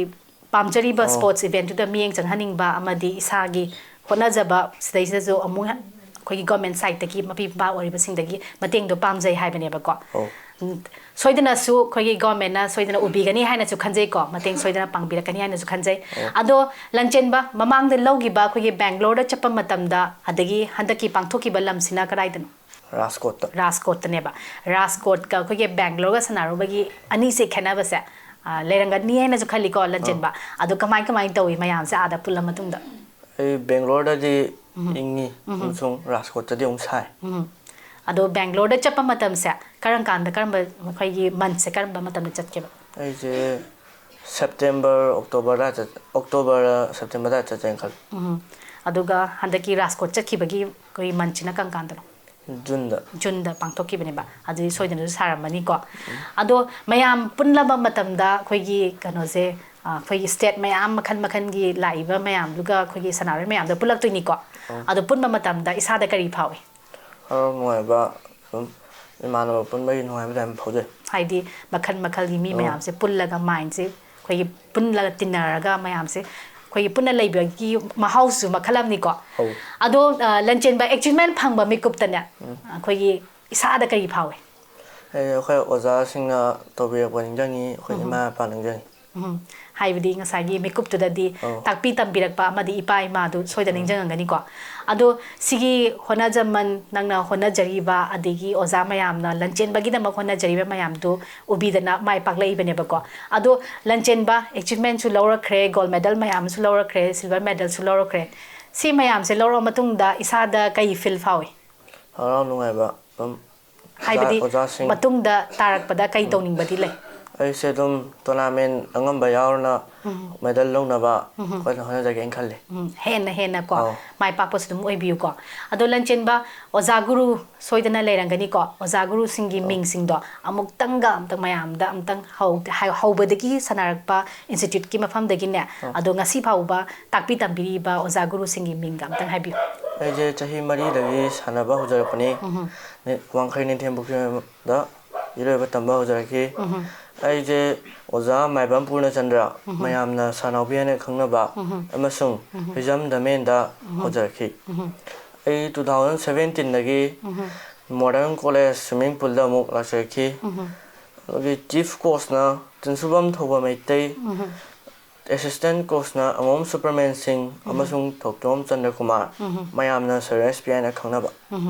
ꯄꯥꯝꯖꯔꯤꯕ ꯑꯣ꯫ Sports eventꯇꯨꯗ ꯃꯤꯠꯌꯦꯡ ꯆꯪꯍꯟꯅꯤꯡꯕ ꯑꯃꯗꯤ ꯏꯁꯥꯒꯤ ꯍꯣꯠꯅꯖꯕ ꯁꯤꯗꯩꯁꯤꯗꯁꯨ ꯑꯃꯨꯛ ꯑꯩꯈꯣꯏꯒꯤ government sideꯇꯒꯤ ꯃꯄꯤ ꯃꯄꯥ ꯑꯣꯏꯔꯤꯕꯁꯤꯡꯗꯒꯤ ꯃꯇꯦꯡꯗꯣ ꯄꯥꯝꯖꯩ ꯍꯥꯏꯕꯅꯦꯕꯀꯣ꯫ ꯑꯣ꯫ ꯎꯝ, ꯁꯣꯏꯗꯅꯁꯨ ꯑꯩꯈꯣꯏꯒꯤ governmentꯅ ꯁꯣꯏꯗꯅ ꯎꯕꯤꯒꯅꯤ ꯍꯥꯏꯅꯁꯨ ꯈꯟꯖꯩꯀꯣ, ꯃꯇꯦꯡ ꯁꯣꯏꯗꯅ ꯄꯥꯡꯕꯤꯔꯛꯀꯅꯤ ꯍꯥꯏꯅꯁꯨ ꯈꯟꯖꯩ꯫ ꯑꯣ꯫ ꯑꯗꯣ ꯂꯟꯆꯦꯟꯕ, ꯃꯃꯥꯡꯗ ꯂꯧꯈꯤꯕ ꯑꯩꯈꯣꯏꯒꯤ Bangaloreꯗ ꯆꯠꯄ ꯃꯇꯝꯗ, ꯑꯗꯒꯤ ꯍꯟꯗꯛꯀꯤ ꯄꯥꯡꯊꯣꯛꯈꯤꯕ ꯂꯝꯁꯤꯅ ꯀꯗꯥꯏꯗꯅꯣ? ꯔꯥꯖꯀꯣꯠꯇ꯫ ꯔꯥꯖꯀꯣꯠꯇꯅꯦꯕ꯫ ꯔꯥꯖꯀꯣꯠꯀ ꯑꯩꯈꯣꯏꯒꯤ Bangaloreꯒ ꯁꯥꯟꯅꯔꯨꯕꯒꯤ ꯑꯅꯤꯁꯦ ꯈꯦꯠꯅꯕꯁꯦ, ꯑ, ꯂꯩꯔꯝꯒꯅꯤ ꯍꯥꯏꯅꯁꯨ ꯈꯜꯂꯤꯀꯣ, ꯂꯟꯆꯦꯟꯕ꯫ ꯑꯥ꯫ ꯑꯗꯣ ꯀꯃꯥꯏ ꯀꯃꯥꯏꯅ ꯇꯧꯏ ꯃꯌꯥꯝꯁꯦ ꯑꯥꯗ ꯄꯨꯜꯂ ꯃꯇꯨꯡꯗ? ꯑꯩ Bangaloreꯗꯗꯤ ꯎꯝ꯫ ꯏꯪꯉꯤ, ꯎꯝ꯫ ꯑꯃꯁꯨꯡ ꯔꯥꯖꯀꯣꯠꯇꯗꯤ ꯑꯃꯨꯛ ꯁꯥꯏ꯫ ꯎꯝ꯫ ꯑꯗꯣ Bangaloreꯗ ꯆꯠꯄ ꯃꯇꯝꯁꯦ ꯀꯔꯝ ꯀꯥꯟꯗ, ꯀꯔꯝꯕ, ꯑꯩꯈꯣꯏꯒꯤ monthꯁꯦ ꯀꯔꯝꯕ ꯃꯇꯝꯗ ꯆꯠꯀꯦꯕ? ꯑꯩꯁꯦ September, October ꯑꯗꯥꯏ ꯆꯠ-, October, September ꯑꯗꯥꯏ ꯆꯠꯆꯩꯅ ꯈꯜꯂꯤ꯫ ꯎꯝ꯫ ꯑꯗꯨꯒ ꯍꯟꯗꯛꯀꯤ ꯔꯥꯖꯀꯣꯠ ꯆꯠꯈꯤꯕꯒꯤ ꯑꯩꯈꯣꯏ monthꯁꯤꯅ ꯀꯔꯝ ꯀꯥꯟꯗꯅꯣ? Juneꯗ꯫ Juneꯗ ꯄꯥꯡꯊꯣꯛꯈꯤꯕꯅꯦꯕ꯫ ꯑꯗꯨꯗꯤ ꯁꯣꯏꯗꯅꯁꯨ ꯁꯥꯔꯝꯃꯅꯤꯀꯣ꯫ ꯎꯝ꯫ ꯑꯗꯣ ꯃꯌꯥꯝ ꯄꯨꯜꯂꯕ ꯃꯇꯝꯗ ꯑꯩꯈꯣꯏꯒꯤ ꯀꯩꯅꯣꯁꯦ, ꯑ, ꯑꯩꯈꯣꯏꯒꯤ state ꯃꯌꯥꯝ ꯃꯈꯜ ꯃꯈꯜꯒꯤ ꯂꯥꯛꯏꯕ ꯃꯌꯥꯝꯗꯨꯒ ꯑꯩꯈꯣꯏꯒꯤ ꯁꯥꯟꯅꯔꯣꯏ ꯃꯌꯥꯝꯗꯣ ꯄꯨꯜꯂꯛꯇꯣꯏꯅꯤꯀꯣ꯫ ꯑꯣ꯫ ꯑꯗꯣ ꯄꯨꯟꯕ ꯃꯇꯝꯗ ꯏꯁꯥꯗ ꯀꯔꯤ ꯐꯥꯎꯏ? ꯍꯔꯥꯎ ꯅꯨꯡꯉꯥꯏꯕ, ꯑꯗꯨꯝ ꯏꯃꯥꯟꯅꯕ ꯄꯨꯟꯕꯒꯤ ꯅꯨꯡꯉꯥꯏꯕꯗꯣ ꯌꯥꯝ ꯐꯥꯎꯖꯩ꯫ ꯍꯥꯏꯗꯤ ꯃꯈꯜ ꯃꯈꯜꯒꯤ ꯃꯤ ꯑꯣ꯫ ꯃꯌꯥꯝꯁꯦ ꯄꯨꯜꯂꯒ mindꯁꯦ ꯑꯩꯈꯣꯏꯒꯤ ꯄꯨꯜꯂꯒ ꯇꯤꯟꯅꯔꯒ ꯃꯌꯥꯝꯁꯦ ꯑꯩꯈꯣꯏꯒꯤ ꯄꯨꯟꯅ ꯂꯩꯕꯒꯤ ꯃꯍꯥꯎꯁꯨ ꯃꯈꯜ ꯑꯃꯅꯤꯀꯣ꯫ ꯑꯧ꯫ ꯑꯗꯣ, ꯑ, ꯂꯟꯆꯦꯟꯕ achievement ꯐꯪꯕ ꯃꯤꯀꯨꯞꯇꯅꯦ, ꯎꯝ꯫ ꯑꯩꯈꯣꯏꯒꯤ ꯏꯁꯥꯗ ꯀꯔꯤ ꯐꯥꯎꯏ? ꯑꯩ, ꯑꯩꯈꯣꯏ ꯑꯣꯖꯥꯁꯤꯡꯅ ꯇꯧꯕꯤꯔꯛꯄ ꯅꯤꯡꯁꯤꯡꯉꯤ, ꯑꯩꯈꯣꯏ ꯎꯝ꯫ ꯏꯃꯥ ꯏꯄꯥ ꯅꯤꯡꯁꯤꯡꯉꯤ꯫ ꯎꯝ꯫ ꯍꯥꯏꯕꯗꯤ ꯉꯁꯥꯏꯒꯤ ꯃꯤꯀꯨꯞꯇꯨꯗꯗꯤ ꯑꯧ꯫ ꯇꯥꯛꯄꯤ ꯇꯝꯕꯤꯔꯛꯄ ꯑꯃꯗꯤ ꯏꯄꯥ ꯏꯃꯥꯗꯨ ꯁꯣꯏꯗꯅ ꯎꯝ꯫ ꯅꯤꯡꯁꯤꯡꯉꯝꯒꯅꯤꯀꯣ꯫ ꯑꯗꯣ ꯁꯤꯒꯤ ꯍꯣꯠꯅꯖꯃꯟ, ꯅꯪꯅ ꯍꯣꯠꯅꯖꯔꯤꯕ, ꯑꯗꯒꯤ ꯑꯣꯖꯥ ꯃꯌꯥꯝꯅ ꯂꯟꯆꯦꯟꯕꯒꯤꯗꯃꯛ ꯍꯣꯠꯅꯖꯔꯤꯕ ꯃꯌꯥꯝꯗꯨ ꯎꯕꯤꯗꯅ ꯃꯥꯏ ꯄꯥꯛꯂꯛꯏꯕꯅꯦꯕꯀꯣ꯫ ꯑꯗꯣ ꯂꯟꯆꯦꯟꯕ achievementꯁꯨ ꯂꯧꯔꯛꯈ꯭ꯔꯦ, gold medal ꯃꯌꯥꯝ ꯑꯃꯁꯨ ꯂꯧꯔꯛꯈ꯭ꯔꯦ, silver medalꯁꯨ ꯂꯧꯔꯛꯈ꯭ꯔꯦ꯫ ꯁꯤ ꯃꯌꯥꯝꯁꯦ ꯂꯧꯔꯛꯑ ꯃꯇꯨꯡꯗ ꯏꯁꯥꯗ ꯀꯩ feel ꯐꯥꯎꯏ? ꯍꯔꯥꯎ ꯅꯨꯡꯉꯥꯏꯕ ꯑꯗꯨꯝ ꯍꯥꯏꯕꯗꯤ ꯑꯣꯖꯥ-, ꯑꯣꯖꯥꯁꯤꯡ꯫ ꯃꯇꯨꯡꯗ ꯇꯥꯔꯛꯄꯗ ꯀꯩ ꯎꯝ꯫ ꯇꯧꯅꯤꯡꯕꯗꯤ ꯂꯩ? ꯑꯩꯁꯦ ꯑꯗꯨꯝ tournament ꯑꯉꯝꯕ ꯌꯥꯎꯔꯅ ꯎꯝ꯫ Medal ꯂꯧꯅꯕ ꯎꯝ꯫ ꯀꯟꯅ ꯍꯣꯠꯅꯖꯒꯦꯅ ꯈꯜꯂꯤ꯫ ꯎꯝ, ꯍꯦꯟꯅ ꯍꯦꯟꯅ ꯀꯣ, ꯑꯧ꯫ ꯃꯥꯏ ꯄꯥꯛꯄꯁꯨ ꯑꯗꯨꯝ ꯑꯣꯏꯕꯤꯌꯨꯀꯣ꯫ ꯑꯗꯣ ꯂꯟꯆꯦꯟꯕ, ꯑꯣꯖꯥ ꯒꯨꯔꯨ ꯁꯣꯏꯗꯅ ꯂꯩꯔꯝꯒꯅꯤꯀꯣ꯫ ꯑꯣꯖꯥ ꯒꯨꯔꯨꯁꯤꯡꯒꯤ ꯑꯧ꯫ ꯃꯤꯡꯁꯤꯡꯗꯣ ꯑꯃꯨꯛꯇꯪꯒ ꯑꯝꯇꯪ ꯃꯌꯥꯝꯗ ꯑꯝꯇꯪ ꯍꯧ-, ꯍꯥꯏ-, ꯍꯧꯕꯗꯒꯤ ꯁꯥꯟꯅꯔꯛꯄ instituteꯀꯤ ꯃꯐꯝꯗꯒꯤꯅꯦ, ꯑꯧ꯫ ꯑꯗꯣ ꯉꯁꯤ ꯐꯥꯎꯕ ꯇꯥꯛꯄꯤ ꯇꯝꯕꯤꯔꯤꯕ ꯑꯣꯖꯥ ꯒꯨꯔꯨꯁꯤꯡꯒꯤ ꯃꯤꯡꯒ ꯑꯝꯇꯪ ꯍꯥꯏꯕꯤꯌꯨ꯫ ꯑꯩꯁꯦ ꯆꯍꯤ ꯃꯔꯤꯗꯒꯤ ꯁꯥꯟꯅꯕ ꯍꯧꯖꯔꯛꯄꯅꯤ꯫ ꯎꯝ꯫ ꯅꯤ-, ꯋꯥꯡꯈꯩ ꯅꯤꯡꯊꯦꯝ ꯄꯨꯈ꯭ꯔꯤꯗ ꯏꯔꯣꯏꯕ ꯇꯝꯕ ꯍꯧꯖꯔꯛꯈꯤ꯫ ꯎꯝ꯫ ꯑꯩꯁꯦ ꯑꯣꯖꯥ ꯃꯥꯏꯕꯝ ꯄꯨꯔꯅꯆꯟꯗ꯭ꯔ, ꯃꯌꯥꯝꯅ ꯁꯥꯅꯥꯎꯕꯤ ꯍꯥꯏꯅ ꯈꯪꯅꯕ, ꯑꯃꯁꯨꯡ ꯍꯤꯖꯝ ꯙꯃꯦꯟꯗ ꯍꯧꯖꯔꯛꯈꯤ꯫ ꯑꯩ ꯇꯨ ꯊꯥꯎꯖꯟ ꯁꯚꯦꯟꯇꯤꯟꯗꯒꯤ ꯃꯣꯗꯔꯟ ꯀꯣꯂꯦꯖ ꯁ꯭ꯋꯤꯃꯤꯡ ꯄꯨꯜꯗ ꯑꯃꯨꯛ ꯂꯥꯛꯆꯔꯛꯈꯤ꯫ ꯑꯗꯨꯒꯤ ꯆꯤꯐ ꯀꯣꯆꯅ ꯇꯤꯟꯁꯨꯕꯝ ꯊꯧꯕ ꯃꯩꯇꯩ, ꯑꯦꯁꯤꯁꯇꯦꯟ ꯀꯣꯆꯅ ꯑꯉꯣꯝ ꯁꯨꯄ꯭ꯔꯃꯦꯟ ꯁꯤꯡ ꯑꯃꯁꯨꯡ ꯊꯧꯇꯣꯝ ꯆꯟꯗ꯭ꯔꯀꯨꯃꯥꯔ, ꯃꯌꯥꯝꯅ ꯁꯔ ꯑꯦꯁ ꯄꯤ ꯍꯥꯏꯅ ꯈꯪꯅꯕ꯫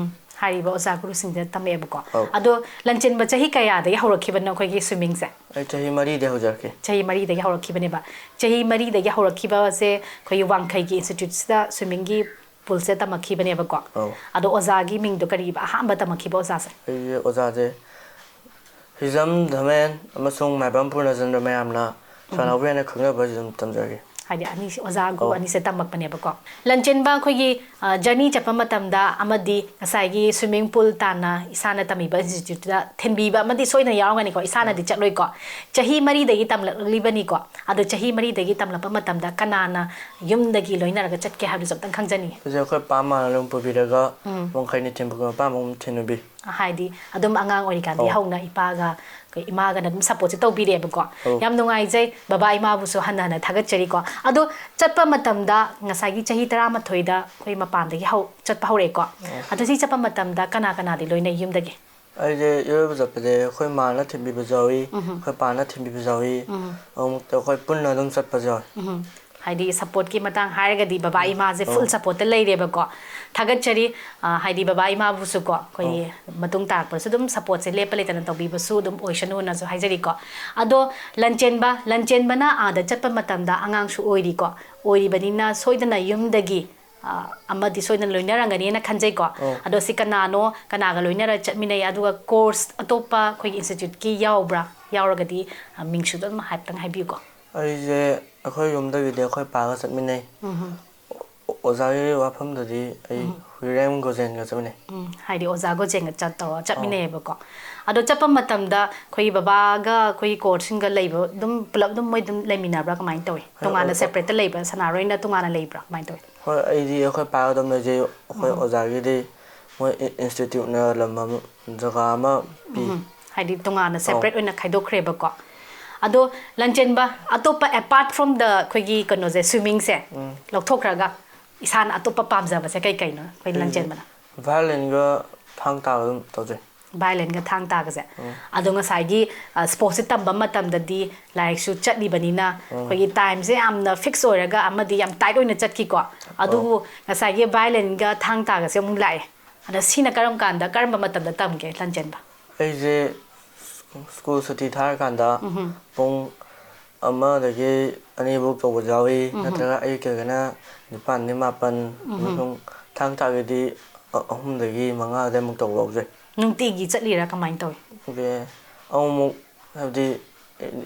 ꯍꯥꯏꯔꯤꯕ ꯑꯣꯖꯥ ꯒꯨꯔꯨꯁꯤꯡꯁꯤꯗ ꯇꯝꯃꯛꯑꯦꯕꯀꯣ꯫ ꯑꯧ꯫ ꯑꯗꯣ ꯂꯟꯆꯦꯟꯕ ꯆꯍꯤ ꯀꯌꯥꯗꯒꯤ ꯍꯧꯔꯛꯈꯤꯕꯅꯣ ꯑꯩꯈꯣꯏꯒꯤ ꯁ꯭ꯋꯤꯃꯤꯡꯁꯦ? ꯑꯩ ꯆꯍꯤ ꯃꯔꯤꯗꯒꯤ ꯍꯧꯖꯔꯛꯈꯤ꯫ ꯆꯍꯤ ꯃꯔꯤꯗꯒꯤ ꯍꯧꯔꯛꯈꯤꯕꯅꯦꯕ꯫ ꯆꯍꯤ ꯃꯔꯤꯗꯒꯤ ꯍꯧꯔꯛꯈꯤꯕꯁꯦ ꯑꯩꯈꯣꯏꯒꯤ ꯋꯥꯡꯈꯩꯒꯤ ꯏꯟꯁꯇꯤꯇ꯭ꯌꯨꯠꯁꯤꯗ ꯁ꯭ꯋꯤꯃꯤꯡꯒꯤ ꯄꯨꯜꯁꯦ ꯇꯝꯃꯛꯈꯤꯕꯅꯦꯕꯀꯣ꯫ ꯑꯧ꯫ ꯑꯗꯣ ꯑꯣꯖꯥꯒꯤ ꯃꯤꯡꯗꯣ ꯀꯔꯤꯕ, ꯑꯍꯥꯟꯕ ꯇꯝꯃꯛꯈꯤꯕ ꯑꯣꯖꯥꯁꯦ? ꯑꯩꯒꯤ ꯑꯣꯖꯥꯁꯦ ꯍꯤꯖꯝ ꯙꯃꯦꯟ ꯑꯃꯁꯨꯡ ꯃꯥꯏꯕꯝ ꯄꯨꯔꯅꯆꯟꯗ꯭ꯔ ꯃꯌꯥꯝꯅ ꯁꯥꯟꯅꯍꯧꯕ ꯌꯥꯏꯅ ꯈꯪꯅꯕ ꯑꯗꯨꯝ ꯇꯝꯖꯔꯤ꯫ ꯍꯥꯏꯗꯤ ꯑꯅꯤꯁꯤ, ꯑꯣꯖꯥ ꯒꯨꯔꯨ ꯑꯧ꯫ ꯑꯅꯤꯁꯦ ꯇꯝꯃꯛꯄꯅꯦꯕꯀꯣ꯫ ꯂꯟꯆꯦꯟꯕ ꯑꯩꯈꯣꯏꯒꯤ ꯖꯔꯅꯤ ꯆꯠꯄ ꯃꯇꯝꯗ ꯑꯃꯗꯤ ꯉꯁꯥꯏꯒꯤ ꯁ꯭ꯋꯤꯃꯤꯡ ꯄꯨꯜ ꯇꯥꯟꯅ ꯏꯁꯥꯅ ꯇꯝꯃꯤꯕ ꯏꯟꯁꯇꯤꯇ꯭ꯌꯨꯠꯇꯨꯗ ꯊꯤꯟꯕꯤꯕ ꯑꯃꯗꯤ ꯁꯣꯏꯗꯅ ꯌꯥꯎꯔꯝꯒꯅꯤꯀꯣ, ꯏꯁꯥꯅꯗꯤ ꯆꯠꯂꯣꯏꯀꯣ꯫ ꯆꯍꯤ ꯃꯔꯤꯗꯒꯤ ꯇꯝꯂꯛꯂꯤꯕꯅꯤꯀꯣ꯫ ꯑꯗꯣ ꯆꯍꯤ ꯃꯔꯤꯗꯒꯤ ꯇꯝꯂꯛꯄ ꯃꯇꯝꯗ ꯀꯅꯥꯅ ꯌꯨꯝꯗꯒꯤ ꯂꯣꯏꯅꯔꯒ ꯆꯠꯀꯦ ꯍꯥꯏꯕꯗꯨꯁꯨ ꯑꯝꯇꯪ ꯈꯪꯖꯅꯤꯡꯉꯤ꯫ ꯍꯧꯖꯤꯛ ꯑꯩꯈꯣꯏ ꯄꯥ ꯃꯥꯅ ꯑꯗꯨꯝ ꯄꯨꯕꯤꯔꯒ ꯋꯥꯡꯈꯩ ꯅꯤꯡꯊꯦꯝ ꯄꯨꯈ꯭ꯔꯤ ꯃꯄꯥꯟ ꯑꯃꯨꯛ ꯊꯤꯟꯕꯤ꯫ ꯍꯥꯏꯗꯤ ꯑꯗꯨꯝ ꯑꯉꯥꯡ ꯑꯣꯏꯔꯤꯀꯥꯟꯗꯒꯤ ꯑꯧ꯫ ꯍꯧꯅ ꯏꯄꯥꯒ, ꯑꯩꯈꯣꯏ ꯏꯃꯥꯒꯅ ꯑꯗꯨꯝ ꯁꯞꯄꯣꯔꯠꯁꯦ ꯇꯧꯕꯤꯔꯛꯑꯦꯕꯀꯣ꯫ ꯑꯧ꯫ ꯌꯥꯝ ꯅꯨꯡꯉꯥꯏꯖꯩ ꯕꯕꯥ ꯏꯃꯥꯕꯨꯁꯨ ꯍꯟꯅ ꯍꯟꯅ ꯊꯥꯒꯠꯆꯔꯤꯀꯣ꯫ ꯑꯗꯣ ꯆꯠꯄ ꯃꯇꯝꯗ ꯉꯁꯥꯏꯒꯤ ꯆꯍꯤ ꯇꯔꯥꯃꯥꯊꯣꯏꯗ ꯑꯩꯈꯣꯏ ꯃꯄꯥꯟꯗꯒꯤ ꯍꯧ-, ꯆꯠꯄ ꯍꯧꯔꯛꯑꯦꯀꯣ꯫ ꯑꯗꯣ ꯁꯤ ꯆꯠꯄ ꯃꯇꯝꯗ ꯀꯅꯥ ꯀꯅꯥꯗꯤ ꯂꯣꯏꯅ ꯌꯨꯝꯗꯒꯤ? ꯑꯩꯁꯦ ꯏꯔꯣꯏꯕ ꯆꯠꯄꯁꯦ ꯑꯩꯈꯣꯏ ꯃꯥꯅ ꯊꯤꯟꯕꯤꯕꯁꯨ ꯌꯥꯎꯏ, ꯑꯩꯈꯣꯏ ꯄꯥꯅ ꯊꯤꯟꯕꯤꯕꯁꯨ ꯌꯥꯎꯏ, ꯑꯃꯨꯛꯇ ꯑꯩꯈꯣꯏ ꯄꯨꯟꯅ ꯑꯗꯨꯝ ꯆꯠꯄꯁꯨ ꯌꯥꯎꯏ꯫ ꯎꯝ꯫ ꯍꯥꯏꯗꯤ ꯁꯞꯄꯣꯔꯠꯀꯤ ꯃꯇꯥꯡ ꯍꯥꯏꯔꯒꯗꯤ ꯕꯕꯥ ꯏꯃꯥꯁꯦ ꯐꯨꯜ ꯑꯧ꯫ ꯁꯞꯄꯣꯔꯠꯇ ꯂꯩꯔꯦꯕꯀꯣ꯫ ꯊꯥꯒꯠꯆꯔꯤ꯫ ꯑ, ꯍꯥꯏꯗꯤ ꯕꯕꯥ ꯏꯃꯥꯕꯨꯁꯨꯀꯣ ꯑꯩꯈꯣꯏꯒꯤ ꯃꯇꯨꯡ ꯇꯥꯔꯛꯄꯗꯁꯨ ꯑꯗꯨꯝ ꯁꯞꯄꯣꯔꯠꯁꯦ ꯂꯦꯞꯄ ꯂꯩꯇꯅ ꯇꯧꯕꯤꯕꯁꯨ ꯑꯗꯨꯝ ꯑꯣꯏꯁꯅꯨꯅꯁꯨ ꯍꯥꯏꯖꯔꯤꯀꯣ꯫ ꯑꯗꯣ ꯂꯟꯆꯦꯟꯕ, ꯂꯟꯆꯦꯟꯕꯅ ꯑꯥꯗ ꯆꯠꯄ ꯃꯇꯝꯗ ꯑꯉꯥꯡꯁꯨ ꯑꯣꯏꯔꯤꯀꯣ꯫ ꯑꯣꯏꯔꯤꯕꯅꯤꯅ ꯁꯣꯏꯗꯅ ꯌꯨꯝꯗꯒꯤ, ꯑ, ꯑꯃꯗꯤ ꯁꯣꯏꯗꯅ ꯂꯣꯏꯅꯔꯝꯒꯅꯤꯅ ꯈꯟꯖꯩꯀꯣ꯫ ꯑꯧ꯫ ꯑꯗꯣ ꯁꯤ ꯀꯅꯥꯅꯣ, ꯀꯅꯥꯒ ꯂꯣꯏꯅꯔ ꯆꯠꯃꯤꯟꯅꯩ, ꯑꯗꯨꯒ ꯀꯣꯔꯁ ꯑꯇꯣꯞꯄ ꯑꯩꯈꯣꯏꯒꯤ ꯏꯟꯁꯇꯤꯇ꯭ꯌꯨꯠꯀꯤ ꯌꯥꯎꯕ꯭ꯔꯥ? ꯌꯥꯎꯔꯒꯗꯤ, ꯑ, ꯃꯤꯡꯁꯨ ꯑꯗꯨꯝ ꯍꯥꯏꯐꯦꯠꯇꯪ ꯍꯥꯏꯕꯤꯌꯨꯀꯣ꯫ ꯑꯩꯁꯦ ꯑꯩꯈꯣꯏ ꯌꯨꯝꯗꯒꯤꯗꯤ ꯑꯩꯈꯣꯏ ꯄꯥꯒ ꯆꯠꯃꯤꯟꯅꯩ꯫ ꯑꯣ-, ꯑꯣꯖꯥꯒꯤ ꯋꯥꯐꯝꯗꯗꯤ ꯑꯩ ꯍꯨꯏꯔꯦꯝ ꯒꯣꯖꯦꯟꯒ ꯆꯠꯃꯤꯟꯅꯩ꯫ ꯎꯝ, ꯍꯥꯏꯗꯤ ꯑꯣꯖꯥ ꯒꯣꯖꯦꯟꯒ ꯆꯠ-, ꯇꯧꯔ ꯆꯠꯃꯤꯟꯅꯩꯌꯦꯕꯀꯣ꯫ ꯑꯗꯣ ꯆꯠꯄ ꯃꯇꯝꯗ ꯑꯩꯈꯣꯏꯒꯤ ꯕꯕꯥꯒ ꯑꯩꯈꯣꯏꯒꯤ ꯀꯣꯔꯁꯁꯤꯡꯒ ꯂꯩꯕ ꯑꯗꯨꯝ ꯄꯨꯂꯞ ꯑꯗꯨꯝ ꯃꯣꯏ ꯑꯗꯨꯝ ꯂꯩꯃꯤꯟꯅꯕ꯭ꯔꯥ, ꯀꯃꯥꯏꯅ ꯇꯧꯏ? ꯍꯣꯏ, ꯇꯣꯉꯥꯟꯅ ꯑꯣ-, ꯁꯦꯄꯔꯦꯠꯇ ꯂꯩꯕ꯭ꯔꯥ, ꯁꯅꯥꯔꯣꯏꯅ ꯇꯣꯉꯥꯟꯅ ꯂꯩꯕ꯭ꯔꯥ, ꯀꯃꯥꯏꯅ ꯇꯧꯏ? ꯍꯣꯏ, ꯑꯩꯗꯤ ꯑꯩꯈꯣꯏ ꯄꯥꯒ ꯑꯗꯨꯝ ꯂꯩꯖꯩ꯫ ꯑꯩꯈꯣꯏ ꯑꯣꯖꯥꯒꯤꯗꯤ ꯃꯣꯏ ꯏꯟ-, ꯏꯟꯁꯇꯤꯇ꯭ꯌꯨꯠꯅ ꯂꯝ ꯑꯃ, ꯖꯒꯥ ꯑꯃ ꯄꯤ꯫ ꯍꯥꯏꯗꯤ ꯇꯣꯉꯥꯟꯅ separate ꯑꯣꯏꯅ ꯈꯥꯏꯗꯣꯛꯈ꯭ꯔꯦꯕꯀꯣ꯫ ꯑꯗꯣ ꯂꯟꯆꯦꯟꯕ, ꯑꯇꯣꯞꯄ apart from the ꯑꯩꯈꯣꯏꯒꯤ ꯀꯩꯅꯣꯁꯦ, swimmingꯁꯦ ꯎꯝ꯫ ꯂꯧꯊꯣꯛꯈ꯭ꯔꯒ ꯏꯁꯥꯅ ꯑꯇꯣꯞꯄ ꯄꯥꯝꯖꯕꯁꯦ ꯀꯩ ꯀꯩꯅꯣ ꯑꯩꯈꯣꯏ ꯑꯩꯗꯤ ꯂꯟꯆꯦꯟꯕꯅ? Violinꯒ ꯊꯥꯡ ꯇꯥꯕ ꯑꯗꯨꯝ ꯇꯧꯖꯩ꯫ Violinꯒ ꯊꯥꯡ ꯇꯥꯒꯁꯦ꯫ ꯎꯝ꯫ ꯑꯗꯣ ꯉꯁꯥꯏꯒꯤ, ꯑ, sportsꯁꯦ ꯇꯝꯕ ꯃꯇꯝꯗꯗꯤ ꯂꯥꯏꯔꯤꯛꯁꯨ ꯆꯠꯂꯤꯕꯅꯤꯅ ꯎꯝ꯫ ꯑꯩꯈꯣꯏꯒꯤ timeꯁꯦ ꯌꯥꯝꯅ fix ꯑꯣꯏꯔꯒ ꯑꯃꯗꯤ ꯌꯥꯝ tight ꯑꯣꯏꯅ ꯆꯠꯈꯤꯀꯣ꯫ ꯑꯗꯨꯕꯨ ꯉꯁꯥꯏꯒꯤ violinꯒ ꯊꯥꯡ ꯇꯥꯒꯁꯦ ꯑꯃꯨꯛ ꯂꯥꯛꯑꯦ꯫ ꯑꯗ ꯁꯤꯅ ꯀꯔꯝ ꯀꯥꯟꯗ, ꯀꯔꯝꯕ ꯃꯇꯝꯗ ꯇꯝꯒꯦ ꯂꯟꯆꯦꯟꯕ? ꯑꯩꯁꯦ school ꯁꯨꯇꯤ ꯊꯥꯔꯀꯥꯟꯗ ꯎꯝꯍꯨꯝ꯫ ꯄꯨꯡ ꯑꯃꯗꯒꯤ ꯑꯅꯤꯐꯧ ꯇꯧꯕꯁꯨ ꯌꯥꯎꯏ, ꯎꯝꯍꯨꯝ꯫ ꯅꯠꯇ꯭ꯔꯒ ꯑꯌꯨꯛꯀꯤ ꯑꯣꯏꯔꯒꯅ ꯅꯤꯄꯥꯟꯗꯒꯤ ꯃꯥꯄꯟ, ꯎꯝꯍꯨꯝ꯫ ꯑꯃꯁꯨꯡ ꯊꯥꯡ ꯇꯥꯒꯗꯤ ꯑ-, ꯑꯍꯨꯝꯗꯒꯤ ꯃꯉꯥ ꯑꯗꯨꯋꯥꯏꯃꯨꯛ ꯇꯧꯕ ꯌꯥꯎꯖꯩ꯫ ꯅꯨꯡꯇꯤꯒꯤ ꯆꯠꯂꯤꯔꯥ ꯀꯃꯥꯏꯅ ꯇꯧꯏ? ꯑꯗꯨꯗꯤ ꯑꯃꯨꯛꯃꯨꯛ ꯍꯥꯏꯕꯗꯤ